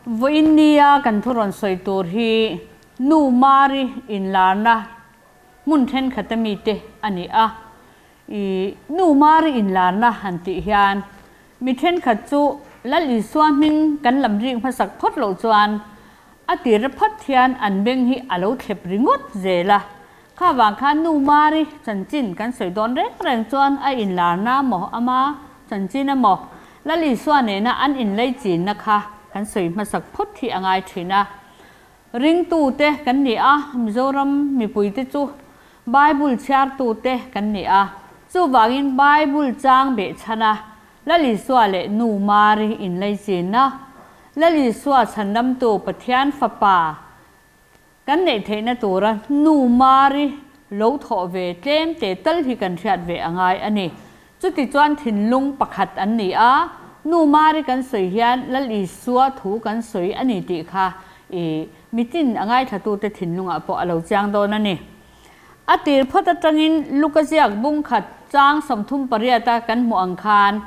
Vawiin nia kan thu rawn sawi tur hi Nu Mari inlarna hmun thenkhat ami te a ni a. I Nu Mari inlarna han tih hian mi thenkhat chu Lal Isua hming kan lam rik hmasak phawt loh chuan a tir phawt hian an beng hi a lo thlep ringawt zel a. Kha vang khan Nu Mari chanchin kan sawi dawn reng reng chuan a inlarna maw ama chanchin emaw Lal Isua nena an inlei chinna kha kan sawi hmasak phawt hi a ngai thin a. Ringtute kan ni a, Mizoram mipuite chu Bible chhiartute kan ni a, chuvangin Bible chang behchhan a Lal Isua leh Nu Mari inlei chinna, Lal Isua chhandamtu Pathian Fapa kan neih theihna tura Nu Mari lo thawh ve tlem te tal hi kan hriat ve a ngai a ni. Chutichuan thinlung pakhat an ni a, Nu Mari kan sawi hian Lal Isua thu kan sawi a ni tih kha i mitin a ngaithlatute thinlungah pawh a lo chiang dawn a ni. A tir phawt atangin Luka ziak bung khat chang 38 a kan hmuh ang khan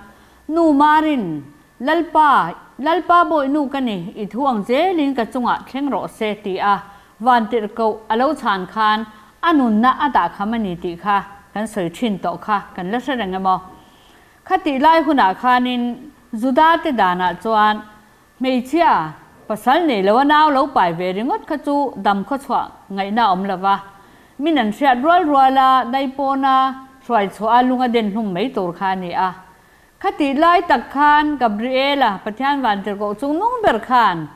Nu Marin Lalpa, Lalpa bawihnu ka ni, i thu ang zelin ka chungah thleng rawh se ti a vantirhkoh a lo chhan khan a nunna a dah kham a ni tih kha kan sawi thin tawh kha kan la hre reng emaw? Khatih lai hunah khanin Juda te danah chuan hmeichhia pasal nei lo a nau lo pai ve ringawt kha chu dam khawchhuah ngaihna a awm lo va, min an hriat rual rual a daipawna hruai chhuah a lung a den hlum mai tur kha a ni a. Khatih lai tak khan Gabriela, Pathian vantirhkoh chung nung ber khan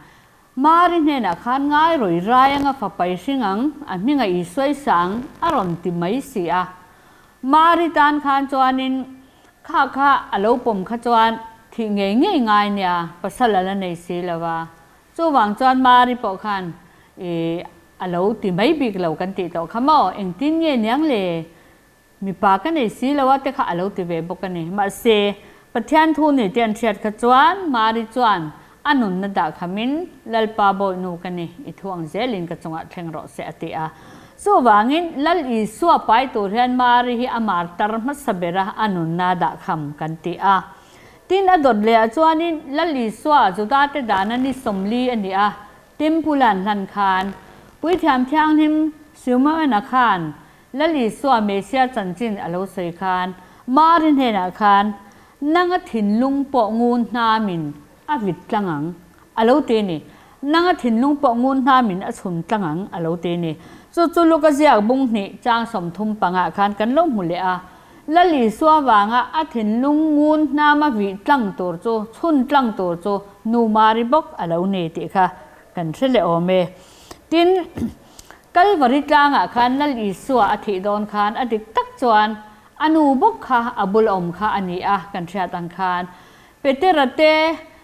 Mari hnenah khan ngai rawi rai anga fapai hring ang, a hminga Isuai sang a rawn ti mai si a. Mari tan khan chuanin kha kha a lo pawm kha chuan thih ngei ngei ngai nia, pasal a la nei si lo va. Chuvang chuan Mari pawh khan i a lo ti mai bik lo kan tih tawh kha maw, engtin nge niang le? Mipa ka nei si lo a te kha a lo ti ve bawk a ni. Mahse, Pathian thu ni te an hriat kha chuan Mari chuan a nunna dah khamin Lalpa bawihnu ka ni, i thu ang zelin ka chungah thleng rawh se a ti a. Chuvangin Lal Isua pai tur hian Mari hi a martar hmasa ber a, a nunna dah kham kan ti a. Tin, a dawt leh ah chuanin Lal Isua Judate dana ni 40 a ni a, Temple an hlan khan Puithiam Thianghlim Simeon-a khan Lal Isua Messia chanchin a lo sawi khan Mari hnenah khan, Nanga thinlung pawh ngun hnamin a vit tlang ang, a lo ti a ni. Nanga thinlung pawh ngun hnamin a chhun tlang ang, a lo ti a ni. Chu chu Luka ziak bung hnih chang 35 khan kan lo hmu leh a. Lal Isua vanga a thinlung ngun hnama vih tlang tur chu, chhun tlang tur chu Nu Mari bawk a lo ni tih kha kan hre leh awm e. Tin. Kalvari tlangah khan Lal Isua a thih dawn khan a dik tak chuan a nu bawk kha a bul awm kha a ni a, kan hriat ang khan Petera te,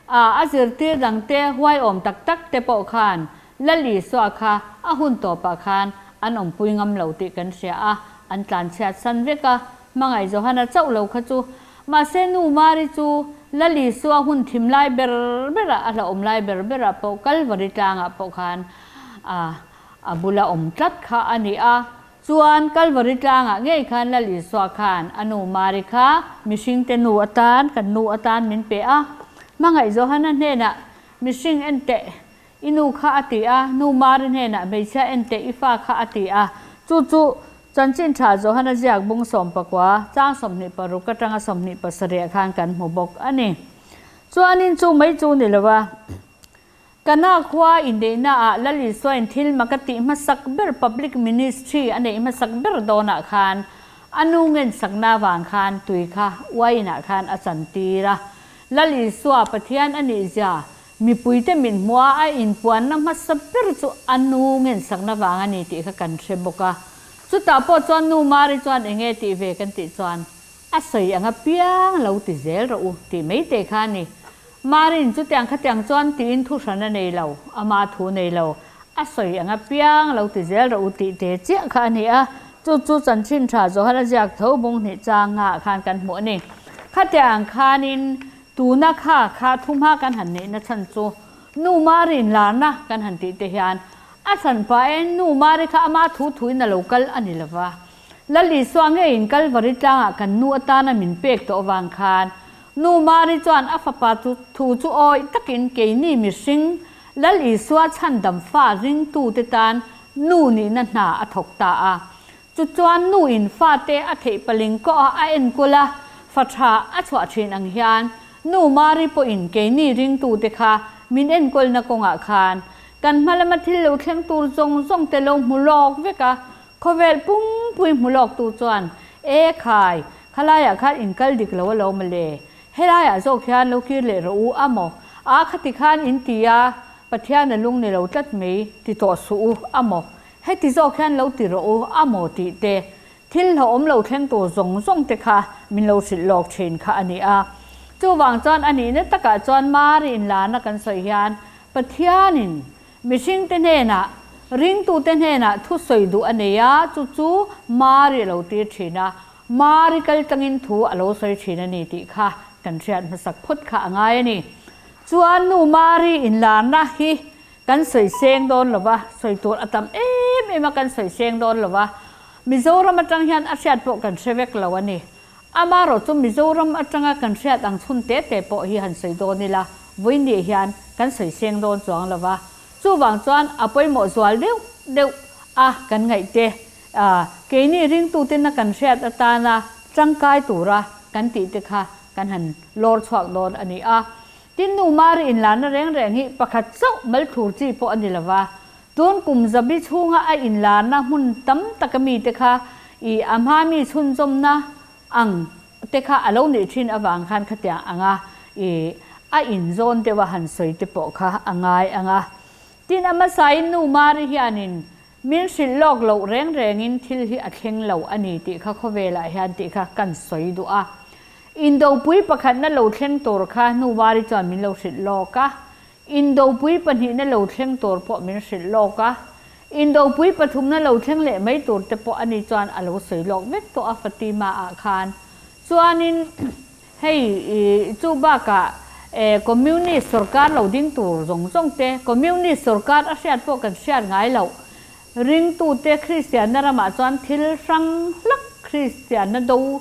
a a zirtir dang te huai awm tak tak te pawh khan Lal Isua kha a hun tawpah khan an awmpui ngam lo tih kan hria a, an tlanchhiat san vek a, hmangaih Johana chauh lo kha chu. Mahse nu Mari chu Lal Isua hun thim lai ber berah a hlauhawm lai ber berah pawh Kalvari tlangah pawh khan a a bula awm tlat kha a ni a. Chuan Kalvari tlangah ngei khan Lal Isua khan a nu Mari kha mihringte nu atan, kan nu atan min pe a. Hmangaih Johana hnenah mihring en teh i nu kha a ti a, nu Mari hnenah hmeichhia en teh i fa kha a ti a. Chu chu Chanchin Tha Johana ziak bung 19 chang 26 atanga 27 khan kan hmu bawk a ni. Chuanin chu mai chu ni lo a. Kana khua inneihna ah Lal Isuain thil mak a tih hmasak ber public ministry a neih hmasak ber dawnah khan a nu ngensakna avang khan tui kha uain ah khan a chantir a. Lal Isua Pathian a nih zia mipuite min hmuh a a inpuanna hmasa ber chu a nu ngensakna vang a ni tih kha kan hre bawk a. Chutah pawh chuan nu Mari chuan enge tih ve kan tih chuan A sawi ang apiang lo ti zel rawh u tih mai te kha a ni. Marin chutiang khatiang chuan tiin thu hran a nei lo, ama thu nei lo. A sawi ang apiang lo ti zel rawh u tih te chiah kha a ni a, chu chu chanchin tha Johana ziak tho bung hnih changa khan kan hmuh a ni. Khatiang khanin tuna kha kha thu hma kan han neihna chhan chu nu Marin larna kan han tih te hian a chhan pahin nu Mari kha ama thu thuin a lo kal a ni lova. Lal Isua ngeiin Kalvari tlangah kan nu atana min pek tawh avang khan Nu Mari chuan a fapa chu thu chu awih takin keini mihring Lal Isua chhandam fa ringtute tan nu nihna hna a thawk ta a. Chu chuan nu in fate a theih paling kawh a a enkawl a, fa tha a chhuah thin ang hian Nu Mari pawhin keini ringtute kha min enkawlna kawngah khan kan hma lama thil lo thleng tur zawng zawng te lo hmu lawk vek a, khawvel pumpui hmu lawktu chuan, E khai, khalaiah khan in kal dik lo alawm mawle, helaiah zawk hian lo kir leh rawh u a maw? A khati khan in ti a, Pathian a lung ni lo tlat mai ti tawh suh u a maw? Heti zawk hian lo ti rawh u a maw tih te, thil hlauhawm lo thleng tur zawng zawng te kha min lo hrilh lawk thin kha a ni a. Chuvang chuan a nihna takah chuan Mari inlarna kan sawi hian Pathianin mihringte hnenah, ringtute hnenah thu sawi duh a nei a, chu chu Mari a lo tir thin a, Mari kal tangin thu a lo sawi thin a ni tih kha kan hriat hmasak phawt kha a ngai a ni. Chuan nu Mari inlarna hi Kan sawi seng dawn lo va, sawi tur a tam em em a kan sawi seng dawn lo va. Mizoram atang hian a hriat pawh kan hre vek lo a ni. Amaherawh chu Mizoram atanga kan hriat ang chhun te te pawh hi han sawi dawn ila, vawiinni hian kan sawi seng dawn chuang lo va. Chuvang chuan a pawimawh zual deuh deuh a kan ngaih te, keini ringtutena kan hriat atana tangkai tura kan tih te kha kan han lawr chhuak dawn a ni a. Tin, nu Mari inlarna reng reng hi pakhat chauh malthur chi pawh a ni lo va. Tun kum zabi chhunga a inlarna hmun tam taka mite kha i a hma mi chhunzawmna ang te kha a lo nih thin avang khan khatiang anga i a inzawn deuha han sawi te pawh kha a ngai ang a. Tin, a hmasain nu Mari hianin min hrilh lawk loh reng rengin thil hi a thleng lo a ni tih kha khawvelah hian tih kha kan sawi duh a. Indopui pakhatna lo thleng tur kha Hnumari chuan min lo hrilh lawk a, Indopui pahnihna lo thleng tur pawh min hrilh lawk a, Indopui pathumna lo thleng leh mai tur te pawh ani chuan a lo sawi lawk vek tawh a Fatima ah khan. Chuanin hei chu bakah Communist sorkar lo ding tur zawng zawng te, Communist sorkar a hriat pawh kan hriat ngai loh, ringtute Kristianna ramah chuan thil hrang hlak Kristianna do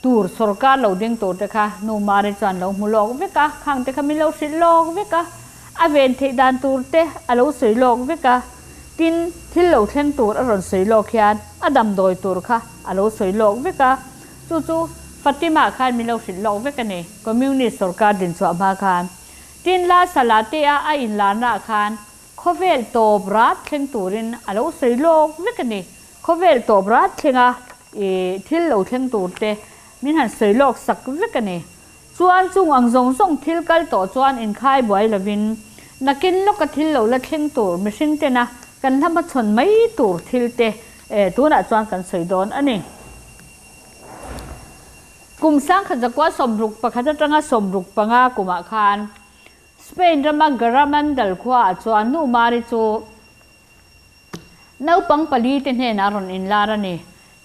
Tur sorkar lo ding tur te kha nu Mari chuan lo hmu lawk vek a, khang te kha min lo hrilh lawk vek a, a ven theih dan tur te a lo sawi lawk vek a, tin thil lo thleng tur a rawn sawi lawk hian a damdawi tur kha a lo sawi lawk vek a, chu chu Fatima khan min lo hrilh lawk vek a ni, Communist sorkar dinchhuah hma khan. Tin La Salate-a a inlarnaah khan khawvel tawp rat thleng turin a lo sawi lawk vek a ni, Khawvel tawp rat thlenga i thil lo thleng tur te min han sawi lawk sak vek a ni. Chuan chung ang zawng zawng thil kal tawh chuan inkhai buai lovin nakin lawka thil lo la thleng tur mihring tena kan hla hmachhawn mai tur thil te tunah chuan kan sawi dawn a ni. Kum sangkhat zakua 61 atanga 65 kumah khan Spain rama Garabandal khuaah chuan Nu Mari chu Naupang pali te hnenah rawn inlar a ni.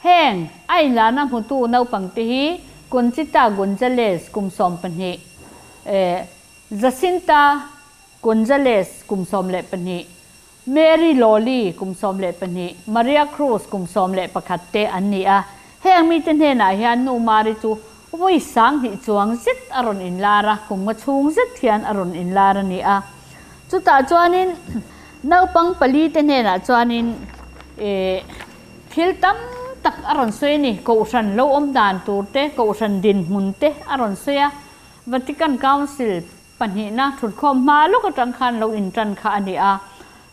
Heng, a inlarna hmutu naupang te hi Conchita Gonzalez kum 12, Jacinta Gonzalez kum 12, Mary Lawley kum 12, Maria Cruz kum 11 te an ni a. Heng mite hnenah hian Nu Mari chu vawi 2000 chuang zet a rawn inlar a, kum nga chhung zet hian a rawn inlar a ni a. Chutah chuanin naupang pali te hnenah chuanin thil tam tak a rawn sawi a ni. Kohhran lo awm dan tur te, kohhran dinhmun te a rawn sawi a. Vatican Council pahnihna thutkhawm hma lawk atang khan lo intan kha a ni a.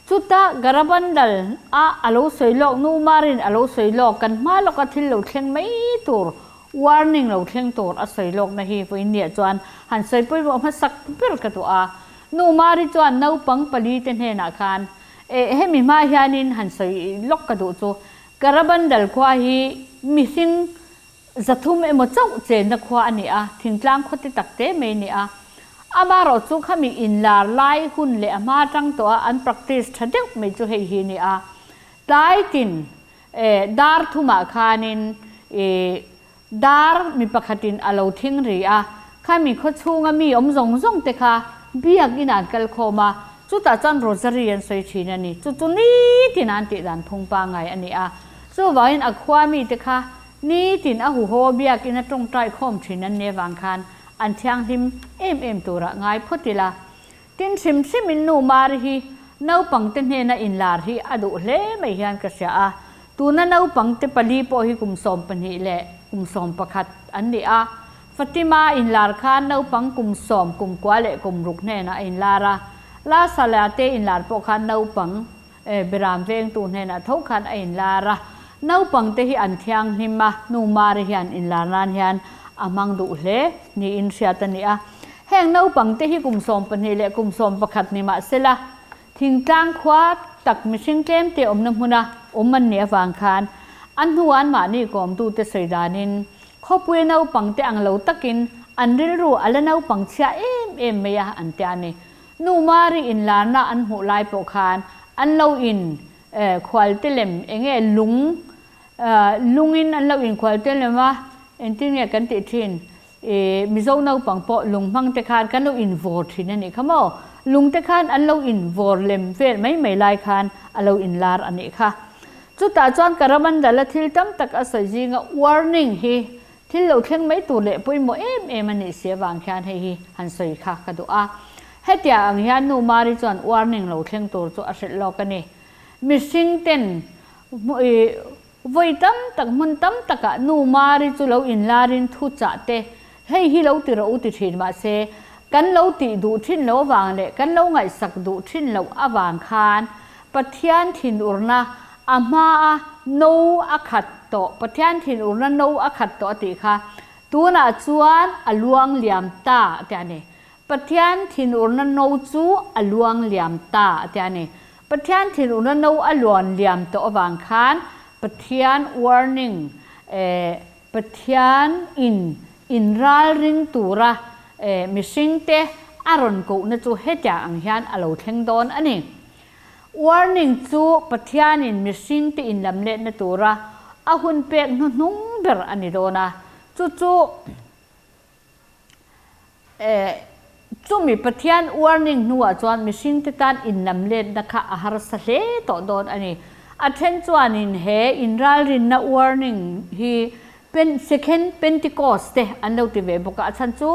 Chuta Garabandal a a lo sawi lawk, Nu Marin a lo sawi lawk, kan hma lawka thil lo thleng mai tur, warning lo thleng tur a sawi lawkna hi vawiinniah chuan han sawi pawimawh hmasak ber ka duh a. Nu Mari chuan naupang pali te hnenah khan, Eh, hemi hma hianin han sawi lawk ka duh chu, Garabandal khua hi mihring 300 emaw chauh chenna khua a ni a, thingtlang khaw ti tak te mai a ni a. Amaherawh chu khami inlar lai hun leh a hma atang tawh a an practice tha deuh mai chu hei hi a ni a. Tlai tin eh dar thumah khanin ih dar mi pakhatin a lo thing ri a, khami khaw chhunga mi awm zawng zawng te kha biak inah an kal khawm a, chutah chuan rosary an sawi thin a ni. Chu chu nitin an tih dan phung pangngai a ni a. Chuvangin a khua mite kha Nitin a huho biakin a tawngtai khawm thin an nih avang khan an thianghlim em em turah ngai phawt ila. Tin hrim hrimin Nu Mari hi naupangte hnena inlar hi a duh hle mai hian ka hria a. Tuna naupangte pali pawh hi kum 12 leh kum 11 an ni a. Fatima inlar khan naupang kum 10, kum 9 leh kum 6 hnenah a inlar a. La Sala te inlar pawh khan naupang beram vengtu hnenah tho khan a inlar a. Naupangte hi an thianghlim a, Nu Mari hian inlar nan hian a hmang duh hle niin hriat a ni a. Heng naupangte hi kum 12 leh kum 11 ni mah sela, thingtlang khua tak mihring tlemte awmna hmuna awm an nih avang khan a hnuah anmahni kawmtute sawi danin khawpui naupangte ang lo takin an rilru a la naupang chhia em em mai a an tia a ni. Nu Mari inlarna an hmuh lai pawh khan an lo in khualte lem enge lung lungin an lo inkhualte lem a, engtin nge kan tih thin? I Mizo naupang pawh lung hmang te khan kan lo invawr thin a nih kha maw? Lung te khan an lo invawr lem vel mai mai lai khan a lo inlar a nih kha. Chutah chuan Karamandala thil tam tak a sawi zinga warning hi thil lo thleng mai tur leh pawimawh em em a nih si avang khian hei hi han sawi kha ka duh a. Hetiang ang hian Nu Mari chuan warning lo thleng tur chu a hrilh lawk a ni. Mihring ten Vawi tam tak hmun tam takah Nu Mari chu lo inlarin thu chah te, hei hi lo ti rawh u ti thin mahse, kan lo tih duh thin lo avang leh kan lo ngaihsak duh thin loh avang khan Pathian thinurna a hmaa no a khat tawh, Pathian thinurna no a khat tawh a tih kha tunah chuan a luang liam ta a ti a ni. Pathian thinurna no chu a luang liam ta a ti a ni. Pathian thinurna no a luan liam tawh avang khan Pathian warning eh Pathian in in ral ring tura eh mihringte a rawn kohna chu hetiang ang hian a lo thleng dawn a ni. Warning chu Pathian in mihringte in lam letna tura a hun pek hnuhnung ber a ni dawn a, chu chu Chumi Pathian warning hnuah chuan mihringte tan inlamletna kha a harsa hle tawh dawn a ni. A then chuanin he inralrinna warning hi Second Pentecost te an lo ti ve bawk a, a chhan chu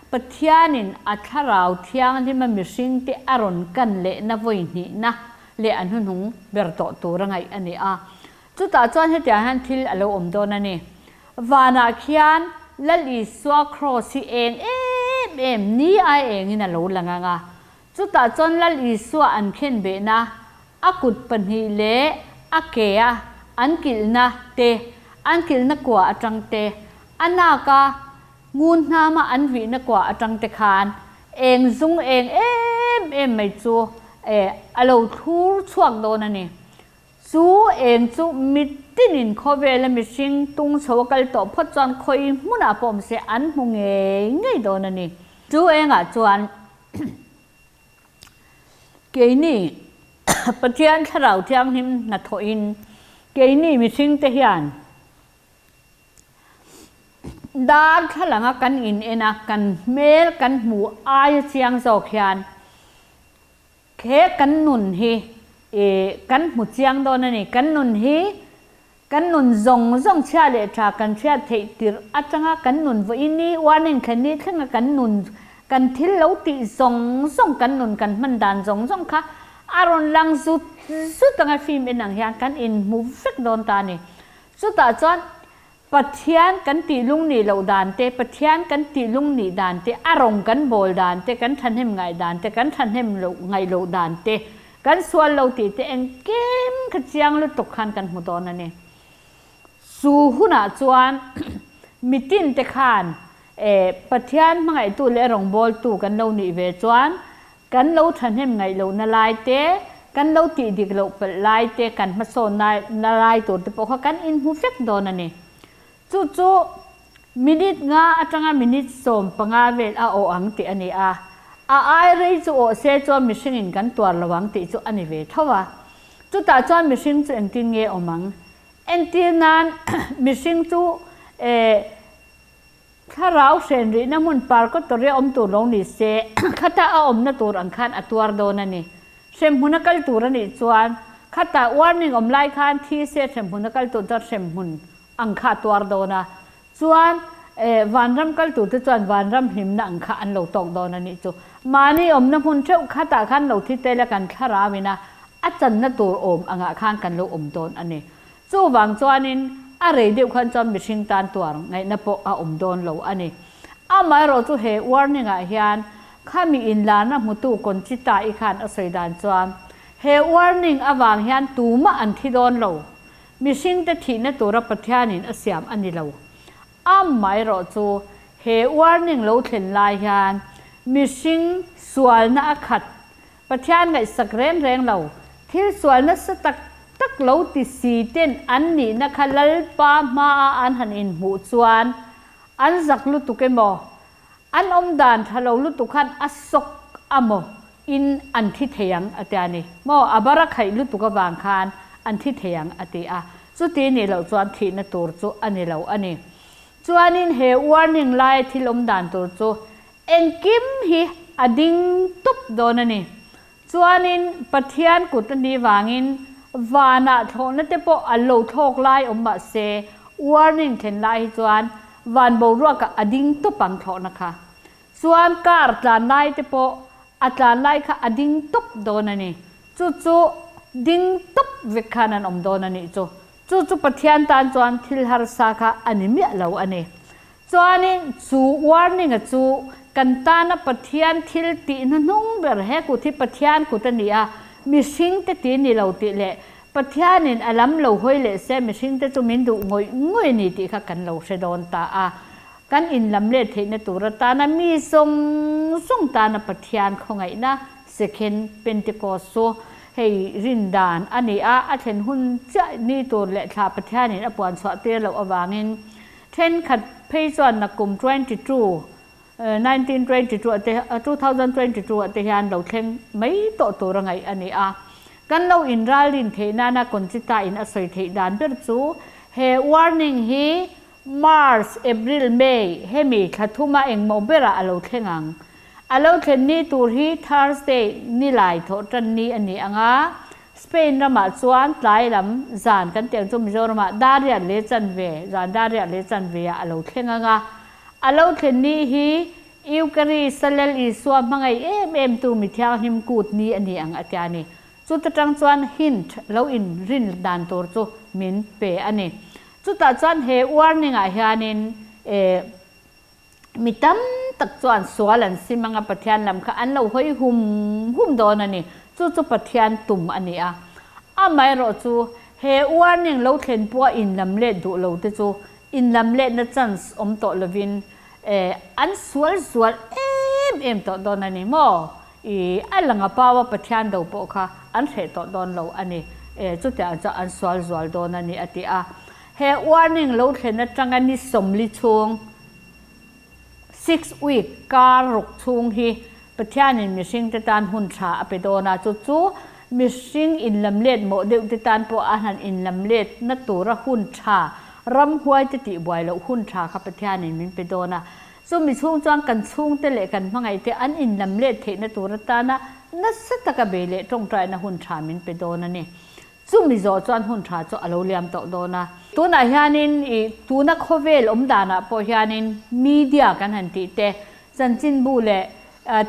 Pathianin a Thlarau Thianghlima mihringte a rawn kan lehna vawi hnihna leh a hnuhnung ber tawh tur a ngaih a ni a. Chutah chuan hetiang hian thil a lo awm dawn a ni. Vanah khian Lal Isua Kraws hi eng em em ni ai engin a lo lang ang a. Chutah chuan Lal Isua an khen behna, a kut pahnih leh a ke a an kilhna te, an kilhna kua atang te, a naka ngun hnama an vihna kua atang te khan eng zung eng em em mai chu a lo thlur chhuak dawn a ni. Chu eng chu mitinin khawvela mihring tung chho a kal tawh phawt chuan khawi hmunah pawh awm se an hmu ngei ngei dawn a ni. Chu engah chuan keini Pathian Thlarau Thianghlim hnathawhin keini mihringte hian darthlalanga kan in en a, kan hmel kan hmu aia chiang zawk hian He kan nun hi i kan hmu chiang dawn a ni. Kan nun hi kan nun zawng zawng chhia leh tha kan hriat theih tirh atanga kan nun vawiin ni, warning thlen ni thlenga kan nun, kan thil lo tih zawng zawng, kan nun kan hman dan zawng zawng kha a rawn lang zut zut anga film en ang hian kan inhmu vek dawn ta a ni. Chutah chuan Pathian kan tih lung nih loh dan te, Pathian kan tih lung nih dan te, a rawng kan bawl dan te, kan thahnem ngaih dan te, kan thahnem loh ngaih loh dan te, kan sual lo tih te engkim kha chiang lutuk khan kan hmu dawn a ni. Chu hunah chuan mitin te khan Pathian hmangaihtu leh rawngbawltu kan lo nih ve chuan Kan lo thahnem ngaih lohna lai te, kan lo tih dik loh palh lai te, kan hmasawn na lai tur te pawh kha kan inhmu vek dawn a ni. Chu chu minute nga atanga minute 15 vel a awh ang tih a ni a, a ai rei chu awh se chuan mihringin kan tuar lo ang tih chu a ni ve tho a. Chutah chuan mihring chu engtin nge awm ang? Entir nan mihring chu eh. Thlarau hren rihna hmun parkawtawria awm tur lo ni se, khata a awmna tur ang khan a tuar dawn a ni. Hremhmun a kal tur a nih chuan, khata warning awm lai khan thi se hremhmun a kal tur chuan hremhmun ang kha a tuar dawn a. Chuan, Vanram kal turte chuan vanram hlimna ang kha an lo tawk dawn a nih chu. Mahni awmna hmun theuh khatah khan lo thi tel a kan thlarau ina a channa tur awm angah khan kan lo awm dawn a ni. Chuvang chuanin a rei deuh khan chuan mihring tan tuar ngaihna pawh a awm dawn lo a ni. Amaherawh chu he warning ah hian khami inlarna hmutu Conchita-i khan a sawi dan chuan he warning avang hian tumah an thi dawn lo. Mihringte thihna tura Pathianin a siam a ni lo. Amaherawh chu he warning lo thlen lai hian mihring sualna a khat, Pathian ngaihsak reng reng lo, thil sual nasa tak tak lo ti si ten an nihna kha Lalpa hmaa an han inhmuh chuan an zak lutuk emaw, an awm dan tha lo lutuk khan a sawk amaw in an thi thei ang a ti a ni maw, a bar a khaih lutuk avang khan an thi thei ang a ti a, chuti nih loh chuan thihna tur chu a ni lo a ni. Chuanin he warning laia thil awm dan tur chu engkim hi a ding tup dawn a ni. Chuanin Pathian kut a nih vangin vanah thlawhna te pawh an lo thlawk lai awm mah se warning thlen lai hi chuan van boruakah a ding tup ang thlawhna kha. Chuan car tlan lai te pawh a tlan lai kha a ding tawp dawn a ni. Chu chu ding tawp vek khan an awm dawn a nih chu. Chu chu Pathian tan chuan thil harsa kha a ni miah lo a ni. Chuanin chu warning a chu kan tana Pathian thil tih hnuhnung ber he kut hi Pathian kut a ni a, mihring te ti ni lo tih leh Pathianin a lam lo hawi leh se mihring te chu min duh ngawih ngawih a ni tih kha kan lo hre dawn ta a. Kan inlam leh theihna tur atana mi zawng zawng tana Pathian khawngaihna Second Pentecost chu hei rin dan a ni a, a thlen hun chiah ni tur leh thla Pathianin a puan chhuah tir loh avangin thenkhat phei chuan nakum 22, 1922 ah te, 2022 ah te hian lo thleng mai tawh tur a ngaih a ni a. Kan lo inralrin theih nana Conchita in a sawi theih dan ber chu he warning hi March, April, May hemi thla thuma engmaw berah a lo thleng ang. A lo thlen ni tur hi Thursday ni lai thawh tan ni a ni ang a, Spain ramah chuan tlai lam zan kan tih ang chu Mizoramah Dariat leh chanve, zan Dariat leh chanveah a lo thleng ang a. A lo thlen ni hi Eucharist a Lal Isua hmangaih em em tu mi thianghlim kut ni a ni ang a tia ni. Chuta tang chuan hint lo in rin dan tur chu min pe a ni. Chutah chuan he warning ah hianin eh mi tam tak chuan sual an sim anga Pathian lam kha an lo hawi hum hum dawn a ni. Chu chu Pathian tum a ni a. Amaherawh chu he warning lo thlen pawha in lam let duh lo te chu in lam letna chance awm tawh lovin eh an sual zual em em tawh dawn a ni maw? I a langa paua Pathian do pawh kha an hreh tawh dawn lo a ni. E, chutiang chuan an sual zual dawn a ni, a ti a. He warning lo thlen atanga ni 40 chhung, six week, kar ruk chhung hi Pathianin mihringte tan hun tha a pe dawn a, chu chu mihring inlamlet mawh deuhte tan pawh a han inlamlet na tura hun tha, ramhuaite tihbuai loh hun tha kha Pathianin min pe dawn a. Chumi chhung chuan kan chhungte leh kan hmangaihte an inlam let theihna tur atana nasa taka bei leh tawngtaina hun tha min pe dawn a ni. Chumi zawh chuan hun tha chu a lo liam tawh dawn a. Tunah hianin i tuna khawvel awm danah pawh hianin media kan han tih te, chanchinbu leh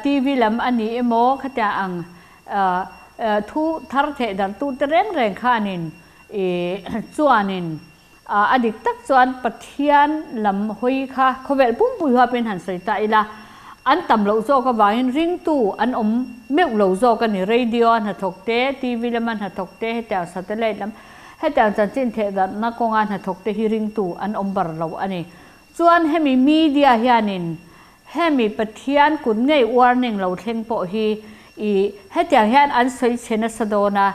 TV lam a ni emaw khatia ang thu thar theh darhtute reng reng khanin i chuanin A dik tak chuan Pathian lam hawi kha khawvel pumpui huapin han sawi ta ila, an tam loh zawk avangin ringtu an awm meuh lo zawk a ni. Radio a hnathawk te, TV lama hnathawk te, hetiang satellite lam, hetiang chanchin thehdarhna kawnga hnathawk te hi ringtu an awm bar lo a ni. Chuan hemi media hianin hemi Pathian kut ngei warning lo thleng pawh hi i hetiang hian an sawi chhe nasa dawn a,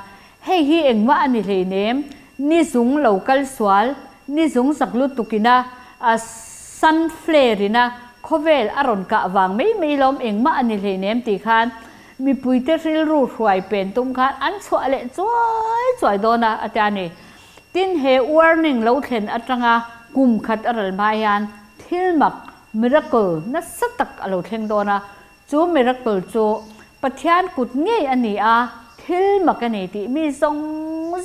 Hei hi engmah a ni hleinem, ni zung lo kal sual, ni zung zak lutuk ina a sun flare ina khawvel a rawn kah vang mai mai lawm engmah a ni hleinem tih khan mipuite rilru hruai pen tum khan an chhuah leh chuai chuai dawn a, a ti a ni. Tin, he warning lo thlen atanga kum khat a ral hma hian thil mak, miracle, nasa tak a lo thleng dawn a, Chu miracle chu Pathian kut ngei a ni a, thil mak a ni tih mi zawng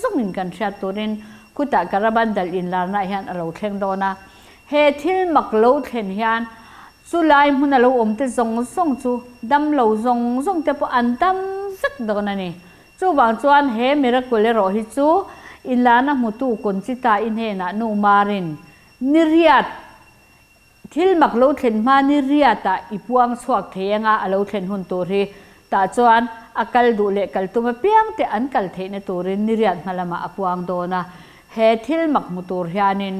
zawngin kan hriat turin khutah Karabandal inlarnaah hian a lo thleng dawn a. He thil mak lo thlen hian chu lai hmuna lo awm te zawng zawng chu dam lo zawng zawng te pawh an dam vek dawn a ni. Chuvang chuan he miracle erawh hi chu inlana hmutu Conchita-i hnenah nu Marin ni riat Thil mak lo thlen hma ni riatah i puang chhuak thei anga a lo thlen hun tur hi tah chuan a kal duh leh kal tum apiang te an kal theihna turin ni riat hma lamah a puang dawn a. He thil mak hmu tur hianin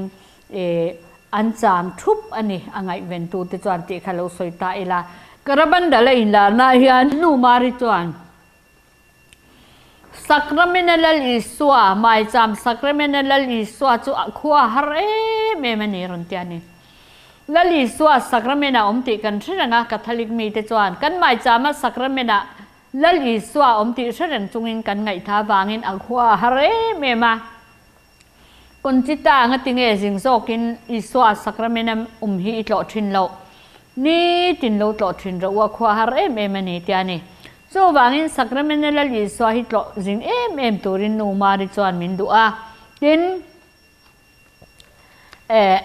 ih an chang thup a ni a ngaihventute chuan tih kha lo sawi ta ila. Karabandala inlarnaah hian Nu Mari chuan Sacramena Lal Isua, Maicham Sacramena Lal Isua chu a khua har em em a ni rawn ti a ni. Lal Isua Sacramena awm tih kan hre reng a, Catholic mite chuan kan Maichama Sacramena Lal Isua awm tih hre reng chungin kan ngaihtha vangin a khua har em em a. Conchita anga tinge zing zawkin Isua Sacramena awm hi i tlawh thin loh? Nitin lo tlawh thin rawh u, a khua har em em a ni tia a ni. Chuvangin Sacramena Lal Isua hi tlawh zing em em turin Nu Mari chuan min duh a. Tin, eh,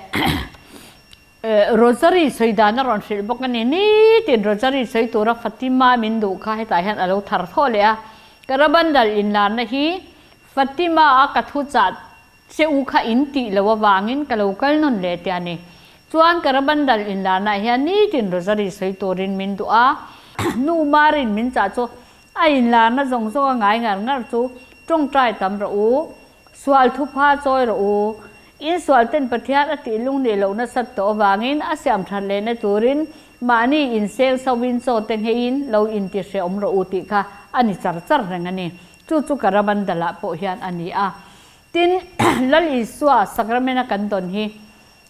Rosary sawi dan a rawn hrilh bawk a ni. Nitin Rosary sawi tura Fatima min duh kha hetah hian a lo thar thaw leh a. Karabandal inlarna hi Fatima a ka thu chah che u kha in tih loh avangin ka lo kal nawn leh tia ni. Chuan Karabandal inlarnaah hian nitin Rosary sawi turin min duh a. Nu Marin min chah chu a inlarna zawng zawng a ngai ngar ngar chu tawngtai tam rawh u, sual thupha chawi rawh u. In sual ten Pathian a tih lung nih loh nasat tawh avangin a siam that lehna turin mahni inseng sovin chaw te ngheiin lo inti hrehawm rawh u tih kha a ni char char reng a ni. Chu chu Karabandalah pawh hian a ni a. Tin, Lal Isua Sacrament-a kan dawn hi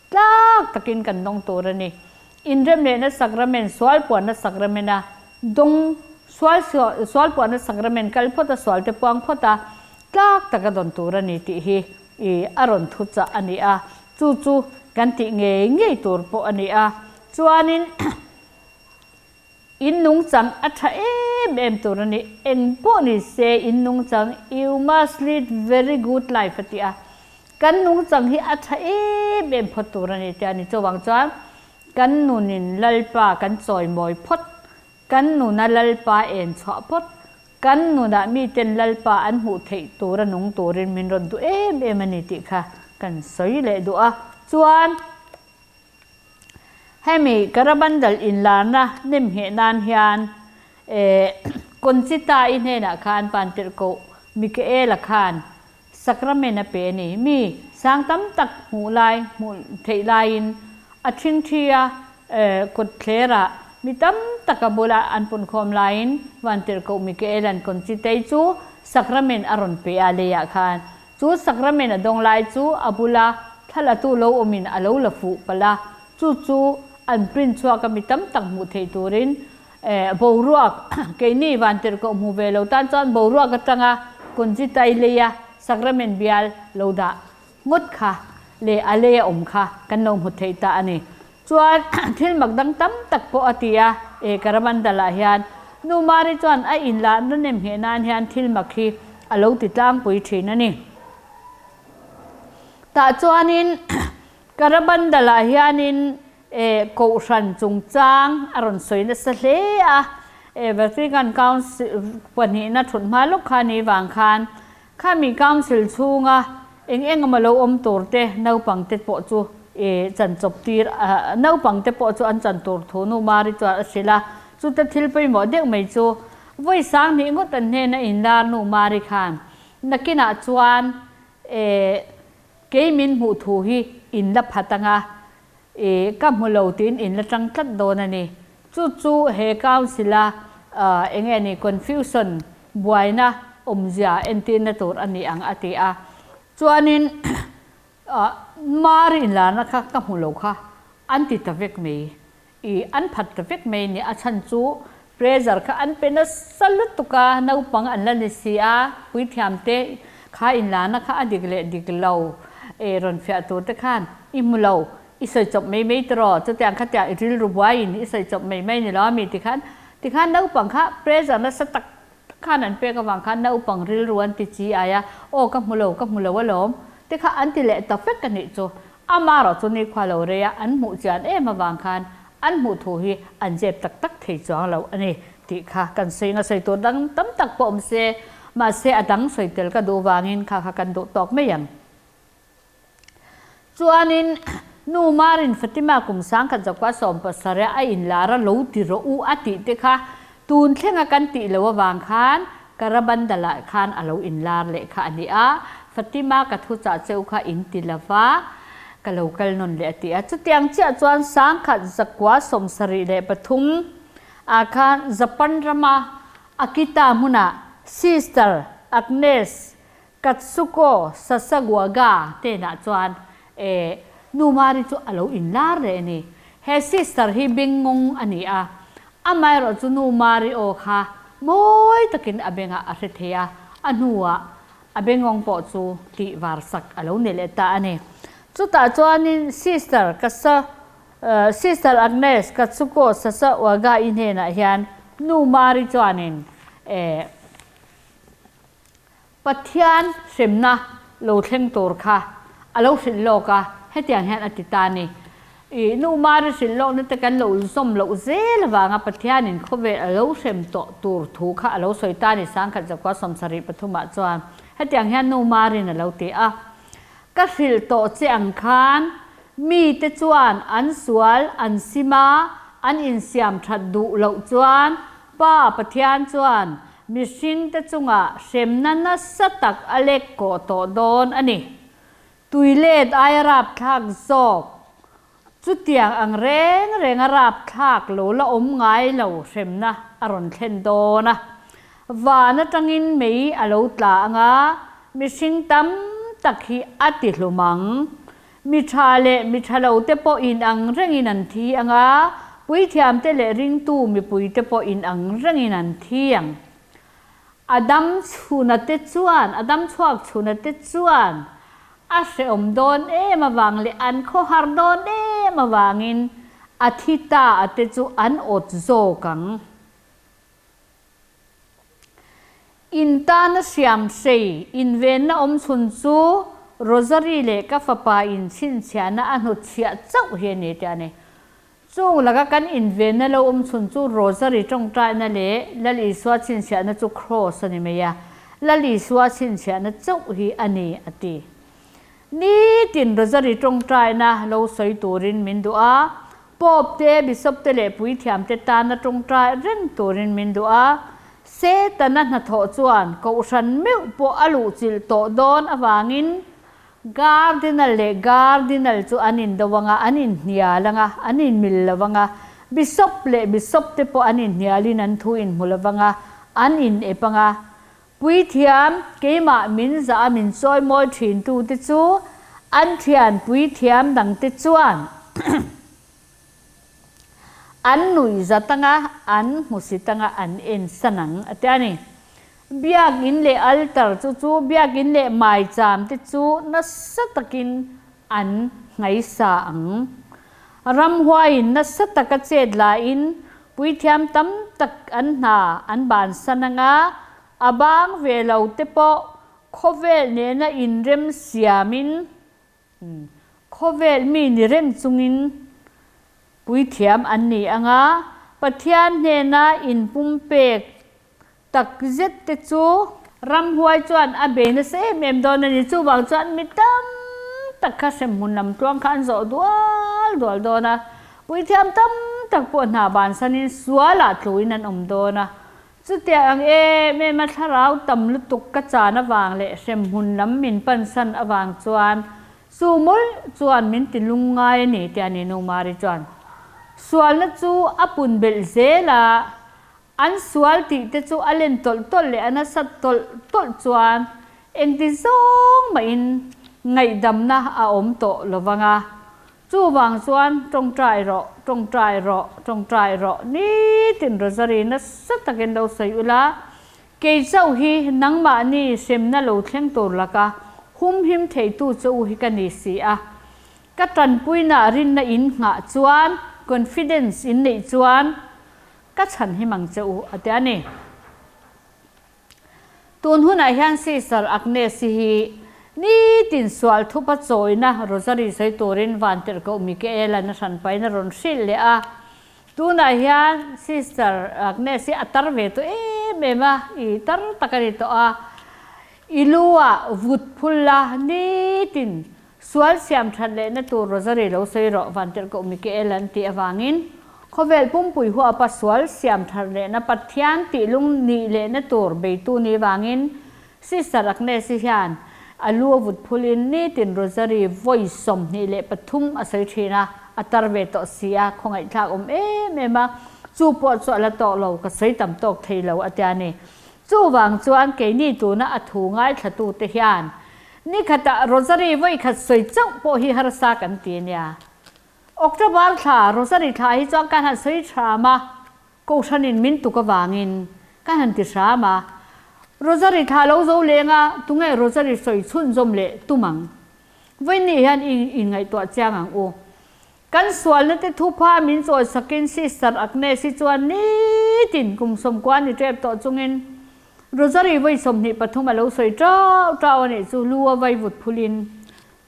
tlak takin kan dawng tur a ni. Inremlehna Sacrament, sualpuanna Sacrament-a dawng, sual sualpuanna Sacrament kal phawt a, sualte puang phawt a, tlak taka dawn tur a ni tih hi i a rawn thuchah a ni a. Chu chu kan tih ngei ngei tur pawh a ni a. Chuanin, In nungchang a tha em em tur a ni. Eng pawh ni se in nungchang you must lead very good life a ti a. Kan nungchang hi a tha em em phawt tur a ni tia ni. Chuvang chuan kan nunin Lalpa kan chawimawi phawt, kan nuna Lalpa en chhuah phawt, kan nunah miten Lalpa an hmuh theih tura nung turin min rawn duh em em a ni tih kha kan sawi leh duh a. Chuan. Hemi Karabandal inlarna nemngheh nan hian Conchita-i hnenah khan Pantirhkoh Mikaela khan Sacrament a pe a ni. Mi sang tam tak hmuh lai, hmuh theih laiin a ṭhingṭhi a, kawtthlerah mi tam tak a bula an punkhawm laiin Vantirhkoh Mikaela'n Conchita-i chu Sacrament a rawn pe a leiah khan. Chu Sacrament a dawng lai chu a bula thlalatu lo awmin a lo la fuh palh a, chu chu an print chhuak a mi tam tak hmuh theih turin boruak keini Vantirhkoh hmu ve lo tan chuan boruak atanga Conchitai leia Sacrament bial lo dah ngawt kha leh a leia awm kha kan lo hmu theih ta a ni. Chuan thil mak dang tam tak pawh a ti a, e Karamandal-ah hian Nu Mari chuan a inlahna nem ngheh nan hian thil mak hi a lo ti tlangpui thin a ni. Tah chuanin Karabandal-ah hianin e Kohhran chungchang a rawn sawi nasa hle a, e Vatican Council pahnihna thut hma lawk kha ni vang khan Khami Council chhunga eng eng emaw lo awm tur te naupangte pawh chu i chan chawp tir a, naupangte pawh chu an chan tur thu Nu Mari chuan a hrilh a. Chute thil pawimawh deuh mai chu vawi sang hnih ngawt an hnena inlar Nu Mari khan nakinah chuan e kei min hmuh thu hi in la phat anga i ka hmu lo tiin in la tang tlat dawn a ni. Chu chu he Council a eng nge ni confusion buaina awmzia entirna tur a ni ang a ti a. Chuanin Mari inlarna kha ka hmu lo kha an ti ta vek mai. I an phat ta vek mai ni. A chhan chu pressure kha an pe nasa lutuk a, naupang an la ni si a, puithiamte kha inlarna kha a dik leh dik lo e rawn fiah tur te khan i hmu lo. I sawi chawp mai mai tiraw? Chutiang kha tiang i rilru buaiin i sawi chawp mai mai ni lo a mi tikhan tikhan naupang kha pressure nasa tak tak khan an pek avang khan naupang rilru an ti chi ai a, aw ka hmu lo ka hmu lo alawm te kha an ti leh ta vek a nih chu. Amaherawh chu nikhua lo reia an hmuh chian em avang khan an hmuh thu hi an zep tak tak thei chuang lo a ni tih kha kan sawi anga sawi tur dang tam tak pawh awm se, mahse a dang sawi tel ka duh vangin kha kha kan duh tawk mai ang. Chuanin Nu Marin Fatima kum 19 70 a inlar a lo ti rawh u a tih te kha tun thlenga kan tih loh avang khan Karabandalah khan a lo inlar leh kha a ni a, Fatima ka thu chah cheu kha in ti lo va, ka lo kal nawn leh a ti a. Chutiang chiah chuan 1973 ah khan Japan rama Akita hmunah Sister Agnes Katsuko Sasaguaga tenah chuan e Nu Mari chu a lo inlar leh a ni. He sister hi bengngawng a ni a, amaherawh chu Nu Mari aw kha mawi takin a bengah a hre thei a, a hnuah a bengngawng pawh chu tih var sak a lo ni leh ta a ni. Chutah chuanin sister Kasa Sister Agnes Katsuko Sasaguaga-i hnenah hian Nu Mari chuanin e Pathian hremna lo thleng tur kha a lo hrilh lawk a, hetiang hian a ti ta a ni. I nu Mari hrilh lawkna te kan lo zawm loh zel avanga Pathianin khawvel a lo hrem tawh tur thu kha a lo sawi ta a ni 1973 ah chuan hetiang hian nu Marin a lo ti a, Ka hrilh tawh che ang khan mite chuan an sual an sim a, an insiam that duh loh chuan Pa Pathian chuan Mihringte chungah hremna nasa tak a lek kawh tawh dawn a ni. Tuilet aia rapthlak zawk, chutiang ang reng renga rapthlak lo la awm ngai lo hremna a rawn thlen dawn a. Van atangin mei a lo tla anga mihring tam tak hi a ti hlum ang. Mi tha leh mi tha lo te pawh in ang rengin an thi ang a, puithiam te leh ringtu mipui te pawh in ang rengin an thi ang. A dam chhuna te chuan, a dam chhuak chhuna te chuan a hrehawm dawn em avang leh an khawhar dawn em avangin a thi ta a te chu an awt zawk ang. In tana hriam hrei invenna awm chhun chu Rosary leh ka fapa in chhinchhiahna a hnutchhiah chauh hi a ni tih a ni. Chung laka kan invenna lo awm chhun chu Rosary tawngtaina leh Lal Isua chhinchhiahna chu Cross a ni mai a, Lal Isua chhinchhiahna chauh hi a ni a ti. Nitin Rosary tawngtaina lo sawi turin min duh a, Pope te, Bishop te leh puithiam te tana tawngtai reng turin min duh a, Setana hnathawh chuan kohhran meuh pawh a luhchilh tawh dawn avangin Cardinal leh Cardinal chu an indo anga, an inhnial anga, an inmil lo anga, Bishop leh Bishop te pawh an inhnialin an thu inhmu lo anga, an inep anga. Puithiam, keimah min zah a min chawimawi thin tute chu an thian puithiam dangte chuan an nuih zat anga, an hmusit anga an en san ang a ti a ni. Biakin leh altar chu chu biakin leh maicham te chu nasa takin an nghaisa ang. Ramhuaiin nasa taka chet lain puithiam tam tak an hna an bansan anga a bang ve lo te pawh khawvel nena inrem siamin khawvel mi ni reng chungin puithiam an ni anga Pathian hnena inpumpek Tak zet te chu ramhuai chuan a bei nasa em em dawn a ni. Chuvang chuan mi tam tak kha hremhmun lam tluang kha an zawh dual dual dawn a. Puithiam tam tak pawh hna bansanin sualah tluin an awm dawn a. Chutiang ang em em a thlarau tam lutuk ka chan avang leh hremhmun lam min pansan avang chuan chu mawlh chuan min ti lungngai a ni tih a ni Nu Mari chuan. Sualna chu a pun belh zel a. An sual tih te chu a len tawlh tawlh leh a nasat tawlh tawlh chuan engti zawng mahin ngaihdamna a awm tawh lo vang a. Chuvang chuan tawngtai rawh, tawngtai rawh, tawngtai rawh nitin Rosary nasa takin lo sawi ula, kei chauh hi nangmahni hremna lo thleng tur laka humhim theitu che u hi ka ni si a. Ka tanpuina rinna in nghah chuan, confidence in neih chuan, Ka chhan him ang che u, a ti a ni. Tun hunah hian Sister Agnes-i hi Nitin sual thupa chawina Rosary sawi turin Vantirhkoh Mikaela'n a hranpain a rawn hrilh leh a. Tunah hian Sister Agnes hi a tar ve tawh em em a, i tar tak a ni tawh a. I lu ah vut phul la, nitin sual siam that lehna tur Rosary lo sawi rawh Vantirhkoh Mikaela'n tih avangin khawvel pumpui huapa sual siam that lehna Pathian tihlung nih lehna tur beitu ni vangin Sister Agnes-i hian a lu a vut phulin nitin Rosary vawi 23 a sawi thin a, a tar ve tawh si a, khawngaihthlak awm em em a, chu pawh chu a la tawk lo, ka sawi tam tawk thei lo a tia ni. Chuvang chuan keini tuna a thu ngaithlatute hian nikhatah Rosary vawi khat sawi chauh pawh hi harsa kan ti nia. October thla Rosary thla hi chuan kan han sawi hram a, Kohhranin min tuk avangin ka han ti hram a, Rosary thla lo zo leng a, tunge Rosary sawi chhunzawm leh tum ang? Vawiinni hian i inngaihtuah chiang ang u. Kan sualna te thupha min chawisakin Sister Agnes hi chuan nitin kum 90 ni tep tawh chungin Rosary vawi 23 a lo sawi tau tau a nih chu lu a vai vut phulin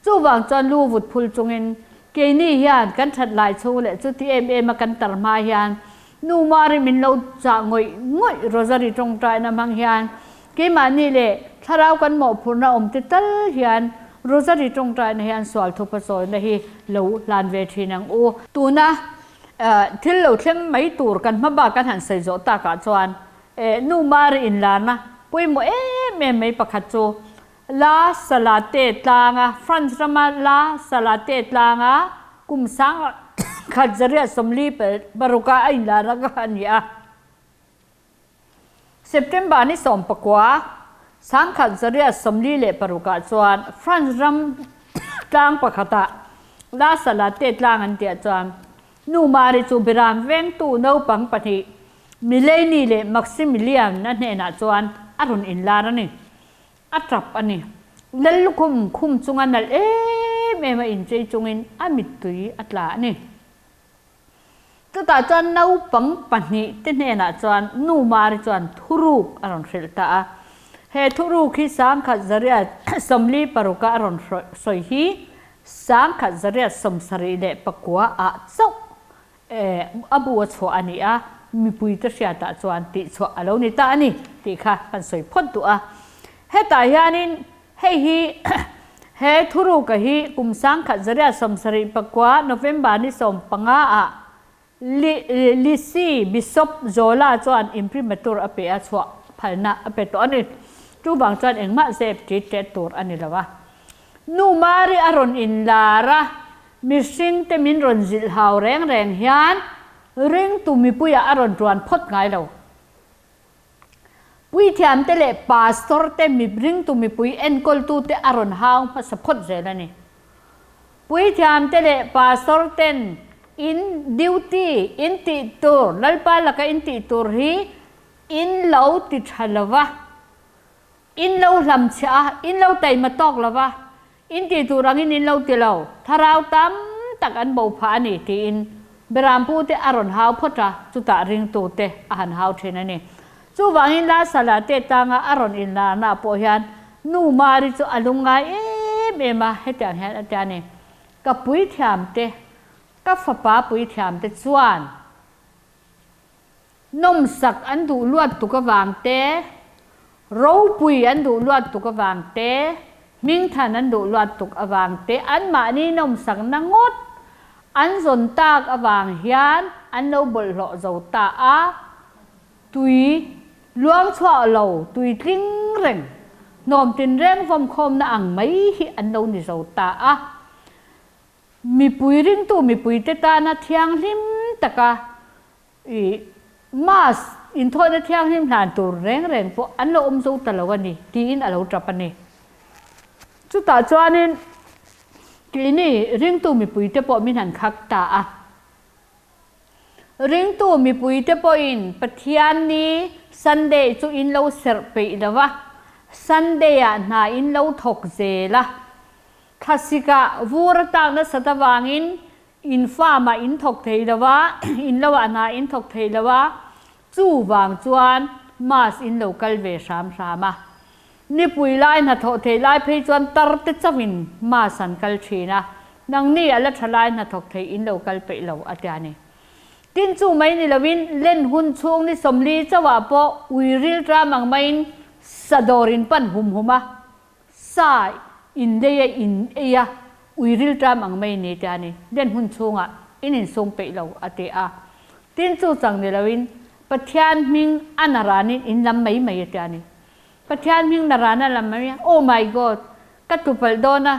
Chuvang chuan lu vut phul chungin keini hian kan that lai chhung leh chuti em em a kan tar hma hian Nu Mari min lo chah ngawih ngawih Rosary tawngtaina hmang hian keimahni leh thlarau kan mawhphurhna awm te tal hian Rosary tawngtaina hian sual thupa chawina hi lo hlan ve thin ang u. Tuna thil lo thleng mai tur kan hma bak kan han sawi zawh takah chuan Nu Mari inlarna pawimawh em em mai pakhat chu La Salate tlanga France rama La Salate tlanga kum 1946 a inlar a ka a ni a. September ni 19, 1946 chuan France ram tlang pakhatah La Salate tlang an tihah chuan Nu Mari chu Biram vengtu naupang pahnih Mileni leh Maximilian a hnenah chuan a rawn inlar a ni. A tap a ni. Lal lukhum khum chunga nalh em em a inchei chungin a mittui a tla a ni. Chutah chuan naupang pahnih te hnenah chuan Nu Mari chuan thuruk a rawn hrilh ta a. He thuruk hi 1946 a rawn sawi hi 1979 ah chauh a bu a chhuah a ni a, mipuite hriatah chuan tihchhuah a lo ni ta a ni tih kha kan sawi phawt duh a. Hetah hianin hei hi he thuruka hi kum 1979 November ni 15 ah Lisi Bishop Zola chuan imprimatur a pe a, chhuah phalna a pe tawh a ni. Chuvang chuan engmah zep tit tet tur a ni lo a. Nu Mari a rawn inlar a, Mihring te min rawn zilh hau reng reng hian ringtu mipuiah a rawn tuan phawt ngai lo. Puithiam te leh pastor te mi ringtu mipui enkawltu te a rawn hau hmasa phawt zel a ni. Puithiam te leh pastor ten in duty, in tih tur, Lalpa laka in tih tur hi in lo ti tha lova, in lo hlamchhiah a, in lo taima tawk lova, In tih tur angin in lo ti lo, thlarau tam tak an bo phah a ni tiin Berampu te a rawn hau phawt a, chutah ringtu te a han hau thin a ni. Chuvangin Lasala te tanga a rawn inlarna pawh hian Nu Mari chu a lungngai em em a, hetiang hian a ti a ni, Ka puithiam te, ka fapa puithiam te chuan Nawmsak an duh luat tuk avang te, ropui an duh luat tuk avang te, hmingthan an duh luat tuk avang te, anmahni nawmsakna ngawt an zawn tak avang hian an lo bawlhhlawh zo ta a, tui luang chhuah lo, tui tling reng, hnawm tinreng vawmkhawmna ang mai hi an lo ni zo ta a. Mipui ringtu mipuite tana thianghlim taka i Mass inthawhna thianghlim hlan tur reng reng pawh an lo awm zo ta lo a ni tiin a lo tap a ni. Chutah chuanin keini ringtu mipuite pawh min han khak ta a. Ringtu mipuite pawhin Pathian ni Sunday chu in lo serh peih lo va, Sunday-ah hna in lo thawk zel a. Thlasikah vur a tak nasat avangin in farm-ah in thawk thei lo a, in loah hna in thawk thei lo a, chuvang chuan Mass in lo kal ve hram hram a. Nipui lai hnathawh theih lai phei chuan tar te chauhin Mass an kal thin a, nangni a la tha lai hnathawk theih in lo kal peih lo a tia ni. Tin chu mai ni lovin len hun chhung ni 40 chauhah pawh ui ril tram ang maiin sa dawr in pan hum hum a, sa in lei a in ei a, ui ril tram ang mai ni tia ni. Len hun chhungah in insum peih lo a ti a. Tin chu chang ni loin Pathian hming a naranin in lam mai mai a tia ni. Pathian hming narana lam mai a, Oh my God, ka tlu palh dawn a,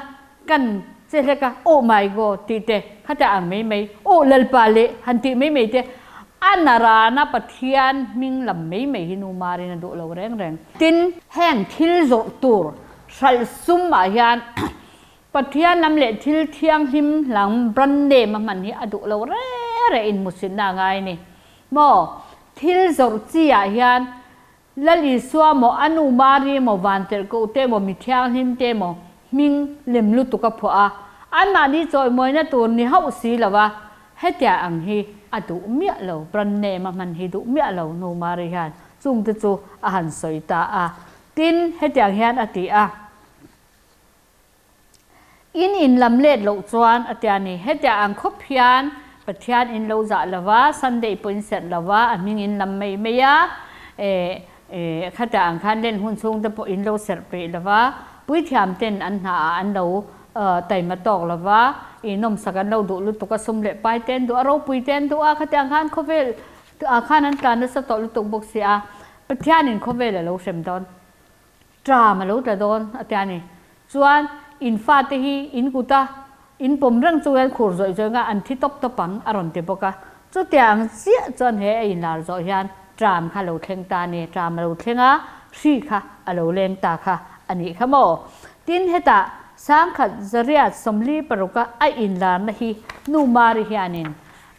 kan che hlek a, Oh my God tih te khata ang mai mai, Oh Lalpa leh han tih mai mai te, a narana Pathian hming lam mai mai hi nu Marin a duh lo reng reng. Tin, heng thil zawrh tur hralh sum ah hian Pathian lam leh thil thianghlim lam brand name a hman hi a duh lo re re in hmuhsitna a ngai a ni. Maw? Thil zawrh chi ah hian Lal Isua maw, a nu Mari maw, Vantirhkoh te maw, mi thianghlim te maw hming lem lutuk a phuah a, anmahni chawimawina tur ni hauh si lo a, hetia ang hi a duh miah lo, brand name a hman hi duh miah lo nu Mari hian chungte chu a han sawi ta a. Tin, hetiang hian a ti a. In in lam let loh chuan a tia ni. Hetia ang khawp hian Pathian in lo zah lo va, Sunday pawh in serh lo va, a hming in lam mai mai a, eh eh khatia ang khan len hun chhung te pawh in lo serh peih lo va, puithiam ten an hna ah an lo taima tawk lo va, i nawmsak an lo duh lutuk a, sum leh pai te an duh a, ropui te an duh a, khatiang khan khawvel ah khan an tlan nasa tawh lutuk bawk si a, Pathian in khawvel a lo hrem dawn. Tram a lo tla dawn a tia ni. Chuan in fate hi in kuta in pawm reng chu hian khur zawih zawih nga an thi tawp tawp ang a rawn ti bawk a. Chutiang chiah chuan he a inlar zawh hian tram kha a lo thleng ta a ni. Tram a lo thleng a, hri kha a lo leng ta kha a nih kha maw? Tin, hetah 1000 zariat 46 a a inlarna hi Nu Mari hianin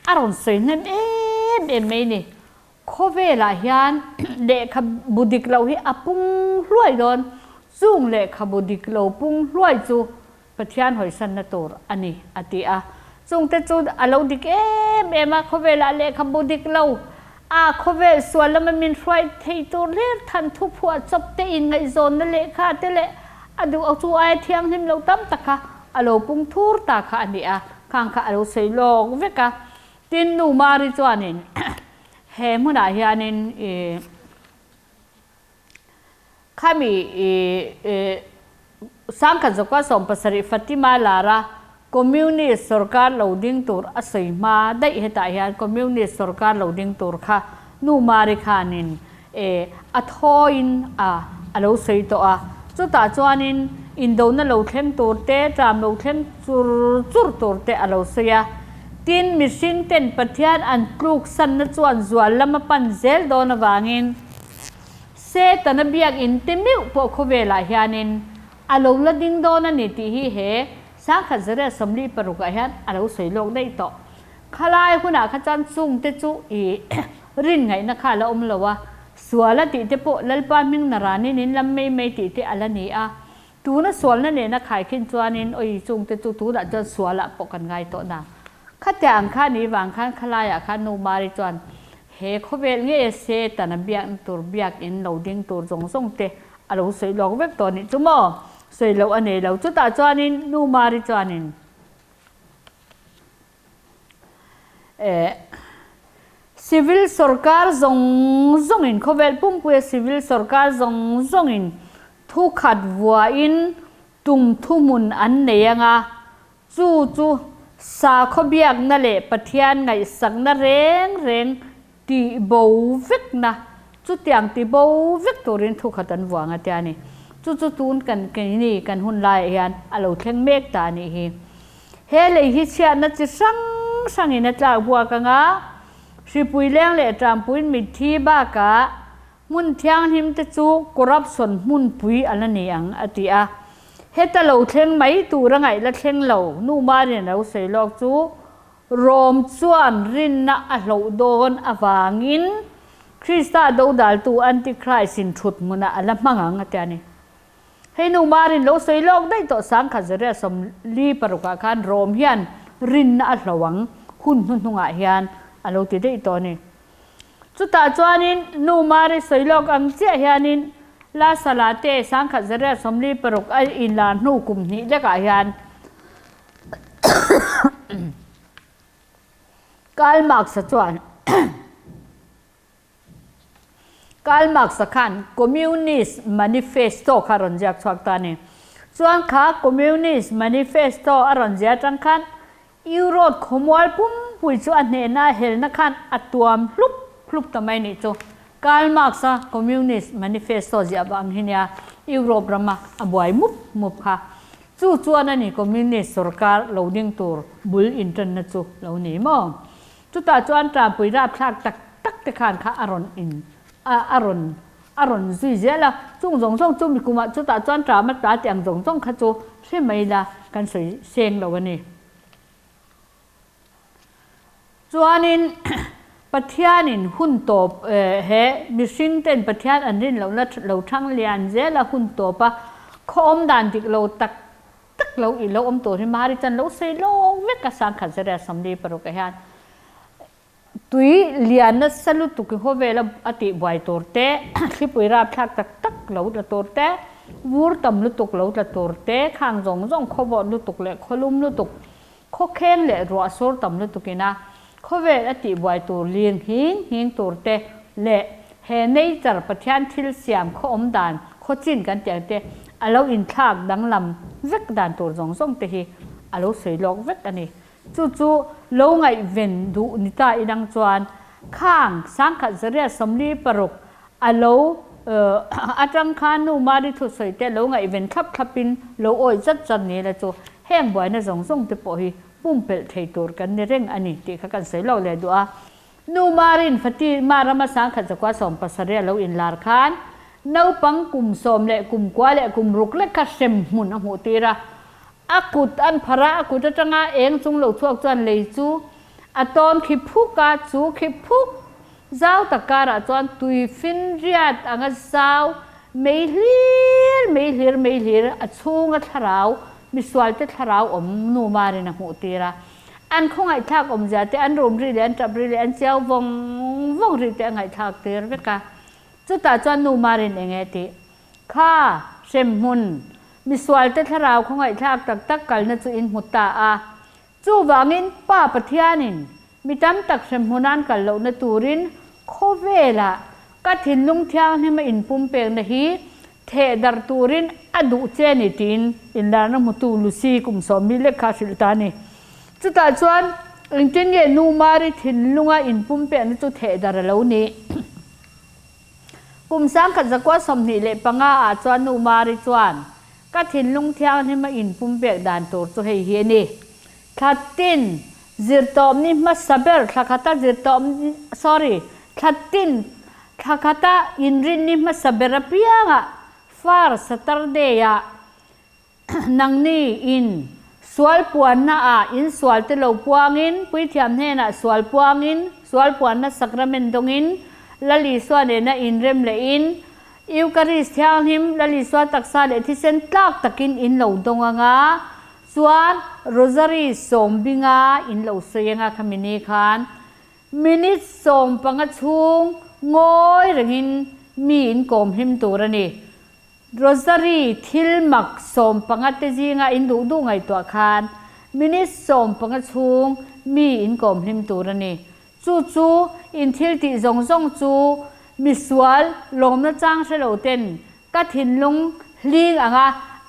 a rawn sawi hnem em em mai ni. Khawvelah hian lehkhabu dik loh hi a pung hluai dawn. Chung lehkhabu dik lo pung hluai chu Pathian hawisanna tur a ni, a ti a. Chungte chu a lo dik em em a, khawvelah lehkhabu dik lo a khawvel sual lama min hruai thei tur hlir than thuphuah chawp te inngaihzawnna lehkha te leh a duh chu aia thianghlim lo tam tak kha a lo pung thur ta kha a ni a, khang kha a lo sawi lawk vek a. Tin, Nu Mari chuanin he hmunah hianin i khami i 1000 17 Fatima lara Communist sorkar lo ding tur a sawi hma daih hetah hian Communist sorkar lo ding tur kha Nu Mari khanin e a thawiin a a lo sawi tawh a. Chutah chuanin indona lo thleng tur te, tram lo thleng chur chur tur te a lo sawi a. Tin, mihring ten Pathian an tluksanna chuan zual lama pan zel dawn avangin Setana biakinn te meuh pawh khawvelah hianin a lo la ding dawn a ni tih hi he 1046 ah hian a lo sawi lawk daih tawh. Khalai hunah kha chuan chungte chu i rin ngaihna kha a la awm lo a, sual a tih te pawh Lalpa hming naranin in lam mai mai tih te a la ni a. Tuna sualna nena khaikhin chuanin awi chungte chu tunah chuan sualah pawh kan ngai tawh nang. Khatia ang khan i vang khan khalaiah khan Nu Mari chuan he khawvel ngei a Setana biakna tur biak in lo ding tur zawng zawng te a lo sawi lawk vek tawh nih chu maw? Sawi loh a nei lo. Chutah chuanin Nu Mari chuanin. Civil sorkar zawng zawngin, khawvel pumpuia civil sorkar zawng zawngin thu khat vuahin tum thuhmun an nei ang a, chu chu sakhaw biakna leh Pathian ngaihsakna reng reng tih bo vekna, chutiang ti bo vek turin thu khat an vuang a tia ni. Chu chu tun kan keini kan hun laiah hian a lo thleng mek ta a nih hi. He lei hi chhiatna chi hrang hrangin a tlak buak ang a, hripui leng leh ṭampuiin mitthi bakah hmun thianghlim te chu corruption hmunpui a la ni ang a ti a. Heta lo thleng mai tur a ngaih la thleng lo, Nu Marian a lo sawi lawk chu Rom chuan rinna a hloh dawn avangin Krista dodaltu Antichrist-in thut hmunah a la hmang ang a ti a ni. Hei nu Marin lo sawi lawk daih tawh 1000 46 ah khan Rom hian rinna a hloh ang hun hnuhnungah hian a lo ti daih tawh a ni. Chutah chuanin nu Mari sawi lawk ang chiah hianin. La Sala te 1946 a inlar hnu kum hnih lekah hian Karl Marx-a chuan Karl Marx-a khan Communist Manifesto kha a rawn ziak chhuak ta a ni. Chuan kha Communist Manifesto a rawn ziah atang khan Europe khawmual pumpui chu a hnehna a helna khan a tuam hlup hlup ta mai nih chu. Karl Marx-a Communist Manifesto ziah vang hi nia Europe rama a buai mup mup kha. Chu chuan a ni Communist sorkar lo ding tur bul inṭanna chu lo ni maw? Chutah chuan ṭampui rapthlak tak tak te khan kha a rawn in a a rawn a rawn zui zel a. Chung zawng zawng chu mikumah chutah chuan ṭam a tla tih ang zawng zawng kha chu hre mai la kan sawi seng lo a ni. Chuanin Pathianin hun tawp he mihring ten Pathian an rin lohna lo thang lian zel a hun tawp a khaw awm dan dik lo tak tak lo ih lo awm tur hi Mari chuan lo sawi lawk vek a 1946 ah hian tui lian nasa lutuk i khawvel a a tih buai tur te thlipui rapthlak tak tak lo tla tur te vur tam lutuk lo tla tur te khang zawng zawng khawvawt lutuk leh khawlum lutuk Khawkheng leh ruah sur tam lutukin a khawvel a tihbuai tur lir nghing nghing tur te leh he nature Pathian thil siam khaw awm dan khaw chin kan tih ang te a lo inthlak danglam vek dan tur zawng zawng te hi a lo sawi lawk vek a ni. Chu chu lo ngaihven duh ni ta inang chuan khang 1946 a lo atang khan nu Mari thusawi te lo ngaihven thlap thlapin lo awih zat zat ni la chu Heng buaina zawng zawng te pawh hi pumpelh thei tur kan ni reng a ni tih kha kan sawi lo leh duh a. Nu Marin Fatima rama 1917 a lo inlar khan naupang kum sawm leh kum kua leh kum ruk lek kha hrem hmun a hmuh tir a. A kut an phar a, a kut atanga eng chung lo chhuak chuan lei chu a tawn khi phuk a, chu khi phuk zau tak karah chuan tui finriat anga zau Mei hlir, mei hlir, mei hlir, a chhunga thlarau, misualte thlarau awm nu marin a hmuh tir a. An khawngaihthlak awmzia te, an rum ri leh an tap ri leh an chiau vawng vawng ri te a ngaihthlak tir vek a. Chutah chuan nu marin eng nge tih? Kha, hremhmun, misualte thlarau khawngaihthlak tak tak kalna chu in hmu ta a. Chuvangin Pa Pathianin mi tam tak hremhmun an kal lohna turin khawvelah ka thinlung thianghlim a inpumpekna hi theh darh turin a duh che a ni tiin inlarna hmutu Lucy kum sawmmi lek kha a hrilh ta a ni. Chutah chuan engtin nge Nu Mari thinlunga inpumpekna chu theh darh a lo nih? Kum 1925 ah chuan Nu Mari chuan Ka thinlung thianghlim a inpumpek dan tur chu hei hi a ni. Thla tin zirtawpni hmasa ber thla khata zirtawp sorry thla tin thla khata inrinni hmasa ber apiangah far Saturday ah nangni in sual puanna ah in sual te lo puangin puithiam hnenah sual puangin sual puanna sacrament dawngin Lal Isua nena inrem lehin Eucharist Thianghlim, Lal Isua taksa leh thisen tlak takin in lo dawng anga, chuan Rosary sawmbinga in lo sawi anga khami ni khan minute 15 chhung ngawi rengin mi in kawm hlim tur a ni. Rosary thil mak 15 te zinga in duh duh ngaihtuah khan minute 15 chhung mi in kawm hlim tur a ni. Chu chu in thil tih zawng zawng chu misual lawmna chang hre lo ten ka thinlung hling anga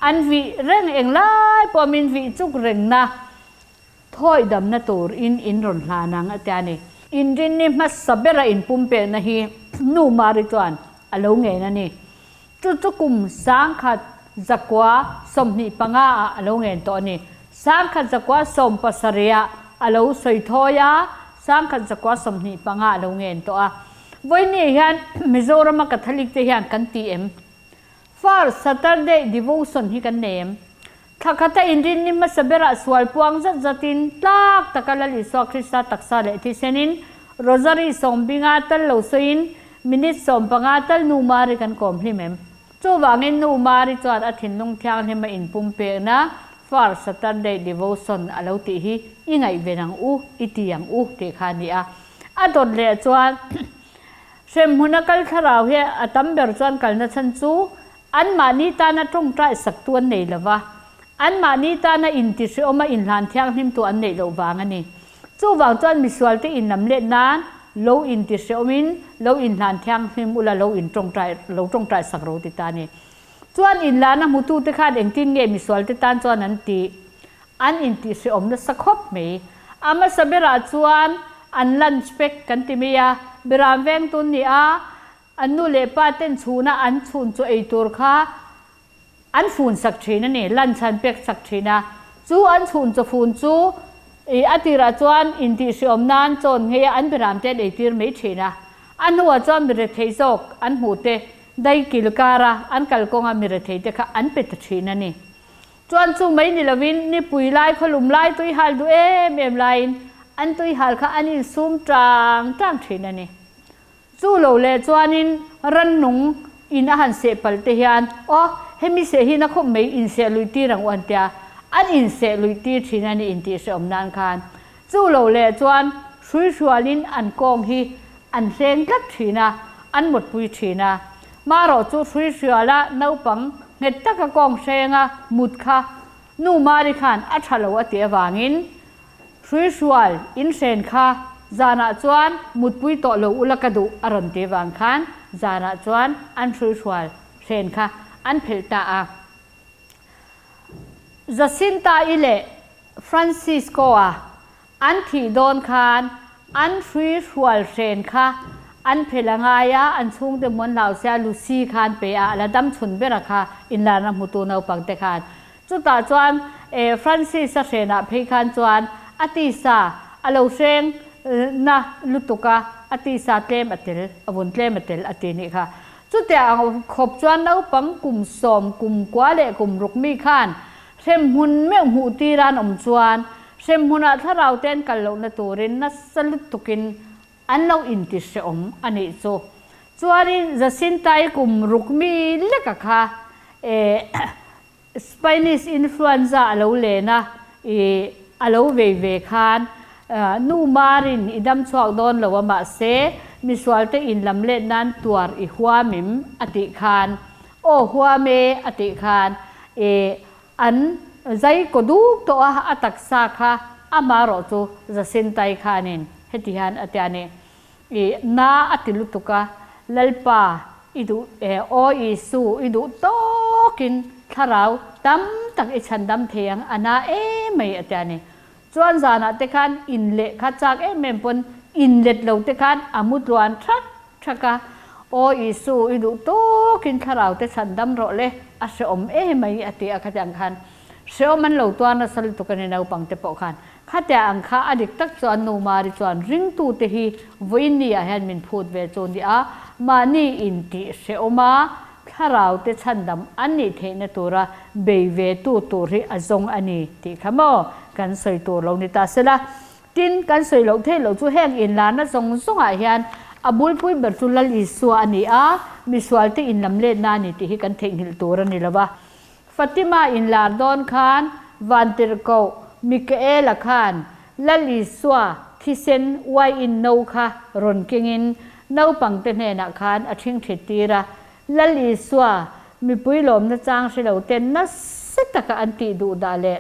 an vih reng englai pawh min vih chuk rengna thawi damna tur in in rawn hlan ang a tia ni. Inrinni hmasa bera inpumpekna hi Nu Mari chuan a lo ngen a ni. Chu chu kum 1925 ah a lo ngen tawh a ni. 1970 ah a lo sawi thawi a, 1925 a lo ngen tawh a. Vawiini hian Mizorama Catholic te hian kan ti em? First Saturday Devotion hi kan nei em? Thla khata inrinni hmasa berah sual puang zat zatin tlak taka Lal Isua Krista taksa leh thisenin Rosary sawmbinga tal lo sawiin minute 15 tal Nu Mari kan kawm hlim em? Chuvangin Nu Mari chuan a thinlung thianghlim a inpumpekna First Saturday Devotion a lo tih hi i ngaihven ang u, i ti ang u tih kha a ni a. A dawt leh chuan. Hremhmuna kal thlarau hi a tam ber chuan kalna chhan chu anmahni tana tawngtai saktu an nei lova, anmahni tana intihreawma inhlan thianghlimtu an neih loh vang a ni. Chuvang chuan misualte inlam let nan lo intihreawmin lo inhlan thianghlim ula lo intawngtai lo tawngtai sak ro ti ta a ni. Chuan inlana hmutute khan engtin nge misualte tan chuan an tih? An intihreawm nasa khawp mai. A hmasa berah chuan an lunch pack kan ti mai a, Beram veng tun ni a, an nu leh pa ten chhuna an chhun chu ei tur kha an fun sak thin a ni, lunch an pek sak thin a. Chu an chhun chaw fun chu ih a tirah chuan intihreawm nan chawn ngei a an beram te an ei tir mai thin a. A hnuah chuan mi rethei zawk an hmuh te daikil kara an kalkawnga mi rethei te kha an pe ta thin a ni. Chuan chu mai ni lovin nipui lai khawlum lai tui hal duh em em laiin an tui hal kha an insum tang tang thin a ni. Chu lo leh chuanin rannung in a han seh palh te hian aw hemi seh hi na khawp mai inseh luih tir ang u an tia, an inseh luih tir thin a ni intih hrehawm nan khan. Chu lo leh chuan hrui hrualin an kawng hi an hleng tlat thin a, an mutpui thin a. Marawh chu hrui hruala naupang nghet taka kawng hrenga mut kha nu Mari khan a tha lo a tih avangin hrui hrual inhren kha zanah chuan mutpui tawh lo ula ka duh a rawn ti vang khan zanah chuan an hrui hrual hren kha an phelh ta a. Jacinta-i leh Francisco-a an thih dawn khan an hrui hrual hren kha an phel a ngai a, an chhungte hmuan hlau sia Lucy khan pe a, a la dam chhun ber a kha inlarna hmutu naupang te khan. Chutah chuan Francis-a hrenah phei khan chuan a tisa a lo hreng na lutuk a, a tisa tlem a tel, a vun tlem a tel a ti nih kha. Chutiang ang khawp chuan naupang kum sawm, kum kua leh kum ruk mi khan Hremhmun meuh hmuh tir an awm chuan hremhmunah thlarau te an kal lohna turin nasa lutukin an lo inti hrehawm a nih chu. Chuanin Jacinta-i kum ruk mi leka kha eh Spanish influenza a lo len a, ih a lo vei ve khan nu Marin i dam chhuak dawn lo a mahse misualte inlam let nan tuar i huamim a tih khan Aw huam e a tih khan e an zai kaw duk tawh a, a taksa kha ama rawh chu Jacinta-i khanin heti hian a tia ni, I na a ti lutuk a, Lalpa i duh e, aw Isu i duh tawkin thlarau tam tak i chhandam thei ang a na em mai a tia ni. Chuan zanah te khan in leh kha chak em em pawn in let lo te khan a mu tluan thak Thak a, Aw Isu, i duh tawkin thlarau te chhan dam rawh le, a hreawm emai a ti a, khatiang khan hreawm an lo tuar nasa lutuk a ni naupang te pawh khan. Khatia ang kha a dik tak chuan nu Mari chuan ringtu te hi vawiin ni ah hian min phut ve chu ni a, mahni in tih hreawm a, thlarau te chhan dam an nih theihna tura bei ve tu tur hi a zawng a ni tih kha maw kan sawi tur lo ni ta sela. Tin, kan sawi loh theih loh chu heng inlarna zawng zawngah hian a bulpui ber chu Lal Isua a ni a, misualte inlamletna a ni tih hi kan theihnghilh tur a ni lo va. Fatima inlar dawn khan Vantirhkoh Mikaela khan Lal Isua thisen uaiin no kha rawn kengin naupangte hnenah khan a ṭhingṭhit tir a, Lal Isua mipui lawmna chang hre lo ten nasa taka an tih duh dah leh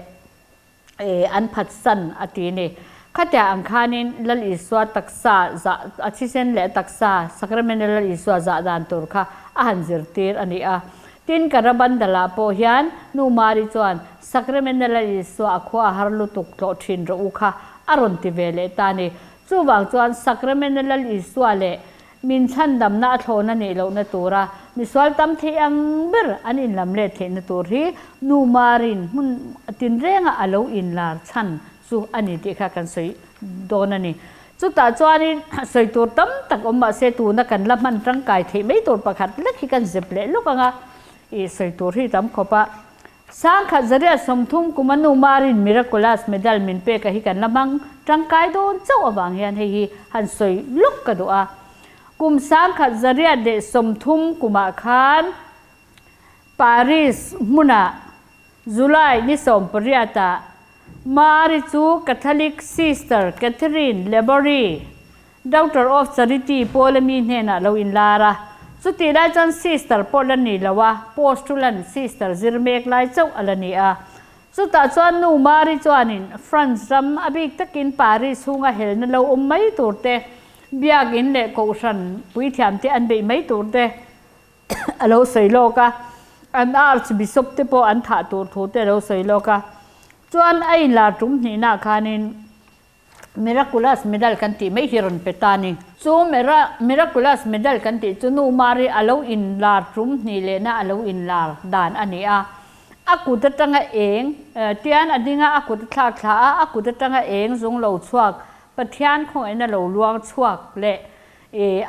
an phatsan a ti ni. Khatia ang khanin Lal Isua taksa zah, a thisen leh a taksa, Sacrament-a Lal Isua zah dan tur kha a han zirtir a ni a. Tin, Karabandala pawh hian Nu Mari chuan Sacrament-a Lal Isua a khua a har lutuk tlawh thin rawh u kha a rawn ti ve leh ta a ni. Chuvang chuan Sacrament-a Lal Isua leh Min chhandamna a thlawhna neih lohna tura misual tam thei ang ber an inlam let theihna tur hi Nu Marin hmun tinrenga a lo inlar chhan chu a ni tih kha kan sawi dawn a ni. Chutah chuanin sawi tur tam tak awm mahse tuna kan la hman tangkai theih mai tur pakhat lek hi kan zep leh lawk ang a, ih sawi tur hi tam khawp a. Sangkhat zariat 30 kum a nu Marin Miraculous Medal min pek a hi kan la hmang tangkai dawn chauh avang hian hei hi han sawi lawk ka duh a. Kum 1930 kumah khan Paris hmunah July ni 18 ah Mari chu Catholic Sister Catherine Labouré. Daughter of Charity pawla mi hnenah lo inlar a. Chutih lai chuan Sister pawh la ni lo a, Postulant Sister zir mek lai chauh a la ni a. Chutah chuan Nu Mari chuanin France ram a bik takin Paris chhunga helna lo awm mai tur te, biakin leh kohhran puithiam te an beih mai tur te a lo sawi lawk a. An Archbishop te pawh an thah tur thu te a lo sawi lawk a. Chuan a inlar tum hnihnaah khanin Miraculous Medal kan tih mai hi rawn pe ta a ni. Chu Miraculous Medal kan tih chu Nu Mari a lo inlar tum hnih lehna a lo inlar dan a ni a. A kut atanga eng, tian a ding a, a kut a thlak thla a, a kut atanga eng zung lo chhuak, Pathian khawngaihna lo luang chhuak leh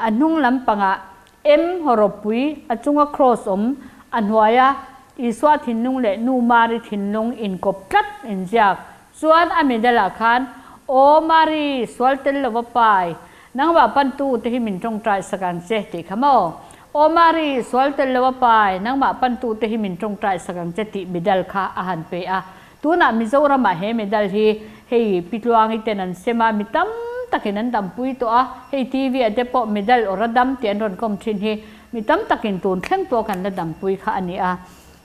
a hnung lampangah M hawrawppui a chunga cross awm, a hnuaia Isua thinlung leh Nu Mari thinlung inkawp tlat inziak Chuan a medal ah khan, Aw Mari, sual tel lova pai, nangmah pantu te hi min tawngtai sak ang che, tih kha maw? Aw Mari, sual tel lova pai, nangmah pantu te hi min tawngtai sak ang che tih medal kha a han pe a. Tunah Mizoram ah he medal hi hei Pi Tluangi ten an sem a, mi tam takin an dampui tawh a, hei TV ah te pawh medal awr a dam tih an rawn kawm thin hi mi tam takin tun thleng pawh kan la dampui kha a ni a.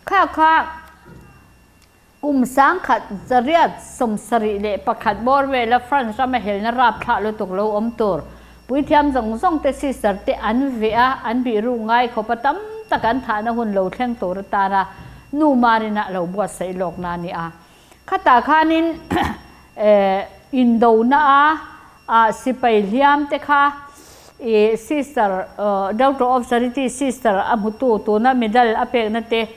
Kha kha. Kum 1871 bawr vela France rama helna rap thlah lutuk lo awm tur puithiam zawng zawng te sister te an veh a, an bih ruk ngai khawpa tam tak an thahna hun lo thleng tur atana nu Marina lo buatsaih lawkna a ni a. Khatah khanin indona a sipai hliam te kha sister Daughter of Charity sister a hmutu tuna medal a pekna te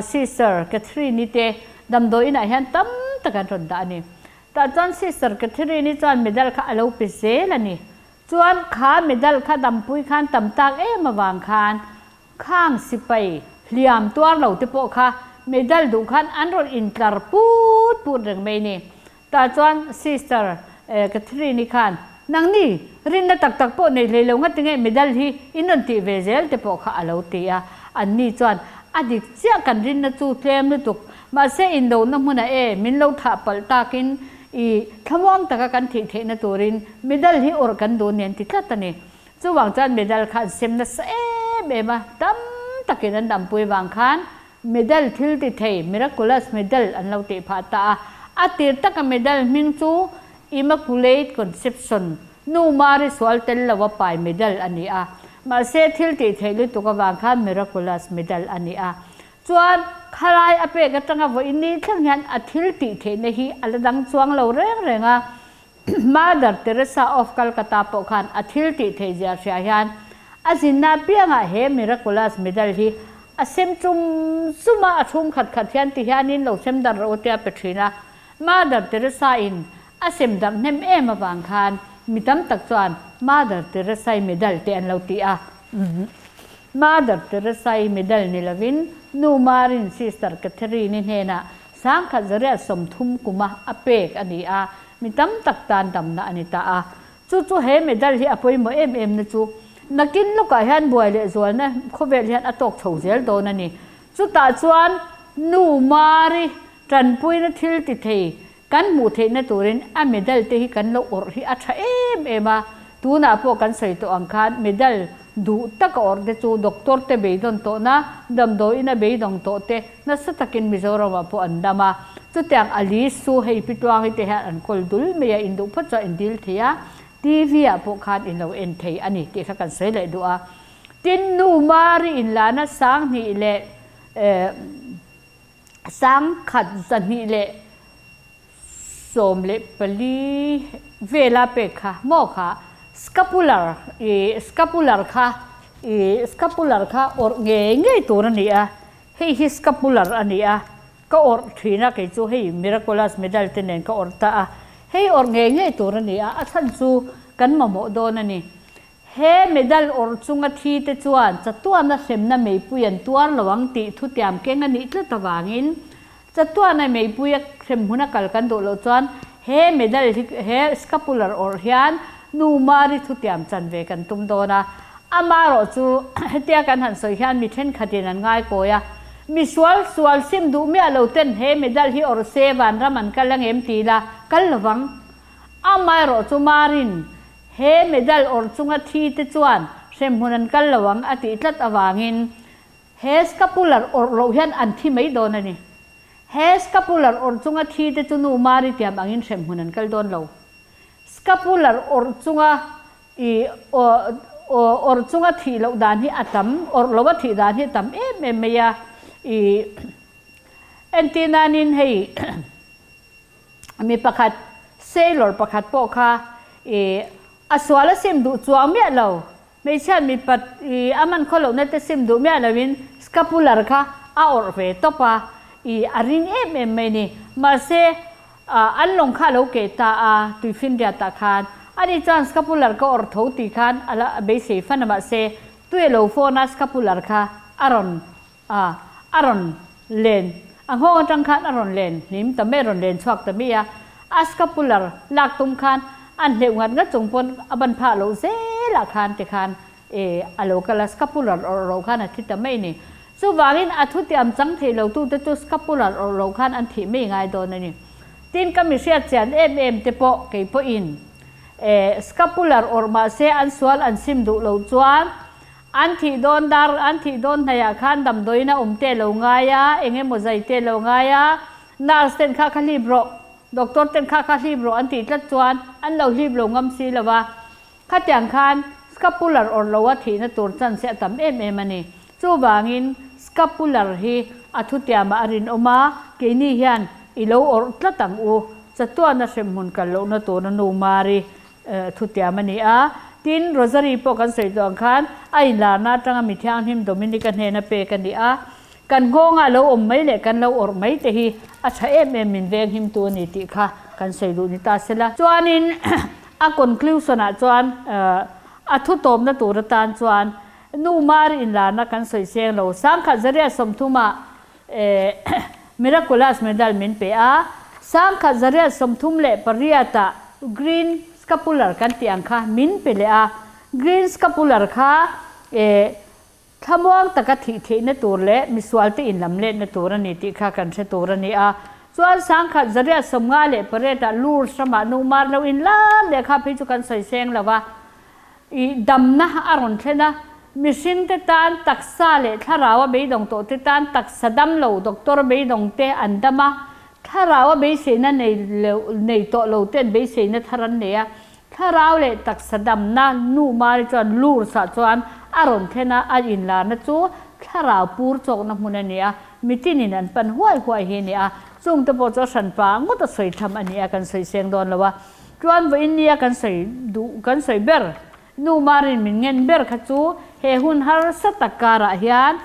Sister Catherine-i te damdawiinah hian tam tak an rawn dah a ni. Tah chuan Sister Catherine-i chuan medal kha a lo pe zel a ni. Chuan kha medal kha dampui khan tam tak em avang khan khang sipai hliam tuar lo te pawh kha medal duh khan an rawn intlar put put reng mai a ni. Tah chuan Sister Catherine-i khan, Nangni, rinna tak tak pawh nei hlei lo ngati nge medal hi in rawn tih ve zel te pawh kha a lo ti a. Anni chuan, A dik chiah kan rinna chu tlem lutuk, mahse indohna hmunah e min lo thah palh takin i thlamuang taka kan thih theihna turin medal hi awrh kan duh nen ti tlat a ni. Chuvang chuan medal kha an sem nasa em em a, tam takin an dampui vang khan Medal thil ti thei, miraculous medal an lo tih phah ta a. A tir taka medal hming chu Immaculate Conception, Nu Mari sual tel lova pai medal a ni a. Mahse thil tih theih lutuk avang khan miraculous medal a ni a. Chuan khalai a pek atanga vawiin ni thleng hian a thil tih theihna hi a la dang chuang lo reng reng a. Mother Teresa of Calcutta pawh khan a thil tih theih zia hria hian a zinna apiangah he miraculous medal hi a sem chum chum a, a chhung khat khat hian ti hianin lo sem darh rawh u tia pe thin a. Mother Teresa in a sem darh hnem em avang khan mi tam tak chuan Mother Teresa-i medal te an lo ti a. Mother Teresa-i medal ni lovin Nu Marin Sister Catherine-i hnenah 1930 kuma a pek a ni a, mi tam tak tan damna a ni ta a. Chu chu he medal hi a pawimawh em em na chu nakin lawkah hian buai leh zualna khawvel hian a tawk chho zel dawn a ni. Chutah chuan Nu Mari tanpuina thil ti thei kan hmuh theihna turin a medal te hi kan lo awrh hi a tha em em a. Tunah pawh kan sawi tawh ang khan medal duh taka awrh te chu doctor te beidawn tawhna, damdawiina beidawng tawh te nasa takin Mizoramah pawh an dam a. Chutiang a list chu hei Pi Tluangi te hian an kawl dul mai a, induh phawt chuan in dil thei a, TV ah pawh khan in lo en thei a ni tih kha kan sawi leh duh a. Tin, Nu Mari inlana 2000 leh 1214 vela pek kha maw kha scapular ih scapular kha ih scapular kha awrh ngei ngei tur a ni a, hei hi scapular a ni a, ka awrh thin a kei chu hei miraculous medal te nen ka awrh ta a, hei awrh ngei ngei tur a ni a, a chhan chu kan mamawh dawn a ni. He medal awrh chunga thi te chuan chatuana hremna meipui an tuar lo ang tih thutiam keng a nih tlat avangin chatuana meipui a hrem hmun a kal kan duh loh chuan he medal hi he scapular awrh hian Nu Mari thutiam chan ve kan tum dawn a. Amaherawh chu hetia kan han sawi hian mi thenkhatin an ngaikawi a, mi sual sual sim duh miah lo ten he medal hi awrh se vanram an kal angem ti ila kal lovang. Amaherawh chu Marin. He medal awrh chunga thi te chuan hremhmun an kal lo ang a tih tlat avangin he scapular awrh loh hian an thi mai dawn a ni. He scapular awrh chunga thi te chu nu Mari tiam angin hremhmun an kal dawn lo. Scapular awrh chunga i awrh chunga thih loh dan hi a tam, awrh loa thih dan hi a tam em em mai a. I entir nanin hei mi pakhat sailor pakhat pawh kha i a sual a sim duh chuang miah lo. Hmeichhia mipat i a man khaw lohna te sim duh miah loin scapular kha a awrh ve tawp a, i a ring em em mai ni. Mahse, an lawng kha a lo keh ta a, tuifinriat ah khan. Ani chuan scapular ka awrh tho tih khan a la beisei fan a, mahse, tui a lo fawn a, scapular kha a rawn a, a rawn len, a nghawng atang khan a rawn len hlim ta mai, a rawn len chhuak ta mai a, a scapular lak tum khan an hleuh ngat ngat chung pawn a ban phah loh zelah khan ti khan e a lo kal a, scapular awrh loh khan a thi ta mai a ni. Chuvangin a thutiam chang thei lo tute chu scapular awrh loh khan an thih mai ngai dawn a ni. Tin, ka mi hriat chian em em te pawh kei pawhin e scapular awrh mahse an sual an sim duh loh chuan An thih dawn dar, an thih dawn hnaiah khan damdawiin a awm te lo ngai a, eng emaw zai te lo ngai a, nurse ten kha kha hlip rawh, doctor ten kha kha hlip rawh an tih tlat chuan an lo hlip lo ngam si lo va. Khatiang khan scapular awrh lo a thihna tur chance a tam em em a ni. Chuvangin scapular hi a thutiamah a rinawm a, keini hian i lo awrh tlat ang u, chatuana hremhmun kal lohna tura nu Mari Thutiam a ni a. Tin, Rosary pawh kan sawi tawh ang khan a inlarna atanga mi thianghlim Dominica hnena pek a ni a. Kan nghawngah lo awm mai leh kan lo awrh mai te hi a tha em em min venghimtu a ni tih kha kan sawi duh ni ta se la. Chuanin a conclusion-ah chuan a thutawmna tur atan chuan Nu Mari inlarna kan sawi seng lo. Sangkhat Zariat sawmthumah Miraculous Medal min pe a, 1838-ah Green Scapular kan tih ang kha min pe leh a. Green Scapular kha thlamuang taka thih theihna tur leh misualte inlamletna tur a ni tih kha kan hre tur a ni a. Chuan 1858-ah Lourdes ramah nu mar lo inlan leh kha phei chu kan sawi seng lo va. I damna a rawn thlen a, mihringte tan taksa leh thlarau a beidawng tawhte tan taksa dam lo doctor beidawngte an dam a, thlarau a beiseina nei nei tawh lo ten beiseina thar an nei a, thlarau leh taksa damna nu Mari chuan Lourdes ah chuan a rawn thlen a, a inlarna chu thlarau pur chawkna hmun a ni a, mitinin an pan huai huai hi a ni a, chungte pawh chu a hranpa ngawt a sawi tham a ni a, kan sawi seng dawn lo a. Chuan vawiin nia kan sawi duh kan sawi ber, nu Marin min ngen ber kha chu he hun harsa tak karah hian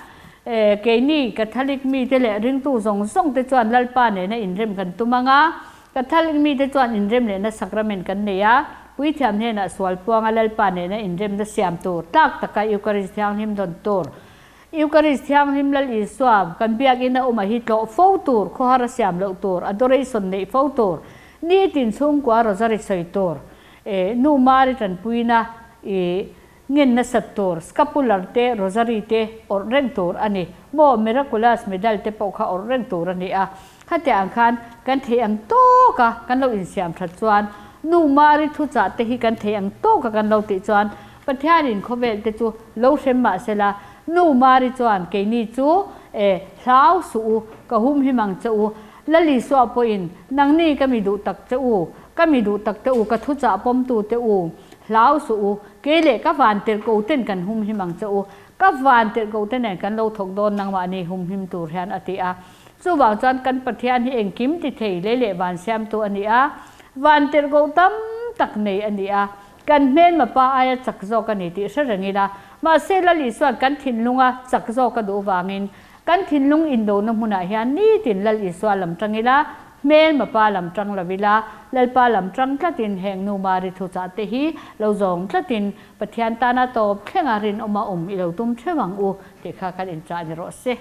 keini Catholic mite leh ringtu zawng zawng te chuan Lalpa nena inrem kan tum ang a, Catholic mite chuan inrem lehna sacrament kan nei a, Puithiam hnenah sual puanga Lalpa nena inremna siam tur, tlak taka Eucharist thianghlim dawn tur, Eucharist thianghlim Lal Isua kan biakinn a awm a hi tlawh fo tur, khawhar a siam loh tur, adoration neih fo tur, nitin chhungkua rosary sawi tur, nu Mari tanpuina i ngen nasat tur, scapular te rosary te awrh reng tur a ni. Maw miraculous medal te pawh kha awrh reng tur a ni a. Khatiang ang khan kan thei ang tawk a kan lo insiam that chuan nu Mari thuchah te hi kan thei ang tawk a kan lo tih chuan Pathianin khawvel te chu lo hrem mah sela, Nu Mari chuan keini chu e, hlau suh u, ka hum him ang che u. Lalisua pawhin, Nangni ka mi duh tak che u, ka mi duh tak te u, ka thuchah pawmtu te u, hlau suh u, kei leh ka van tirhko ten kan hum him ang che u, ka van tirhko te nen kan lo thawk dawn nangmahni hum him tur hian a ti a. Chuvang chuan kan Pathian hi engkim ti thei lei leh van siamtu a ni a, van tirhko tam tak nei a ni a. Kan hmelma pa aia chak zawk a ni tih hre reng ila, mahse Lal Isua'n kan thinlunga chak zawk a duh vangin kan thinlung indona hmunah hian nitin Lal Isua lam tang ila, hmelma pa lam tang lo ila, Lalpa lam tang tlatin heng nu Mari thuchah te hi lo zawng tlatin Pathian tana tawp thlenga rinawma awm i lo tum theuh ang u tih kha kan inchah ni rawh se.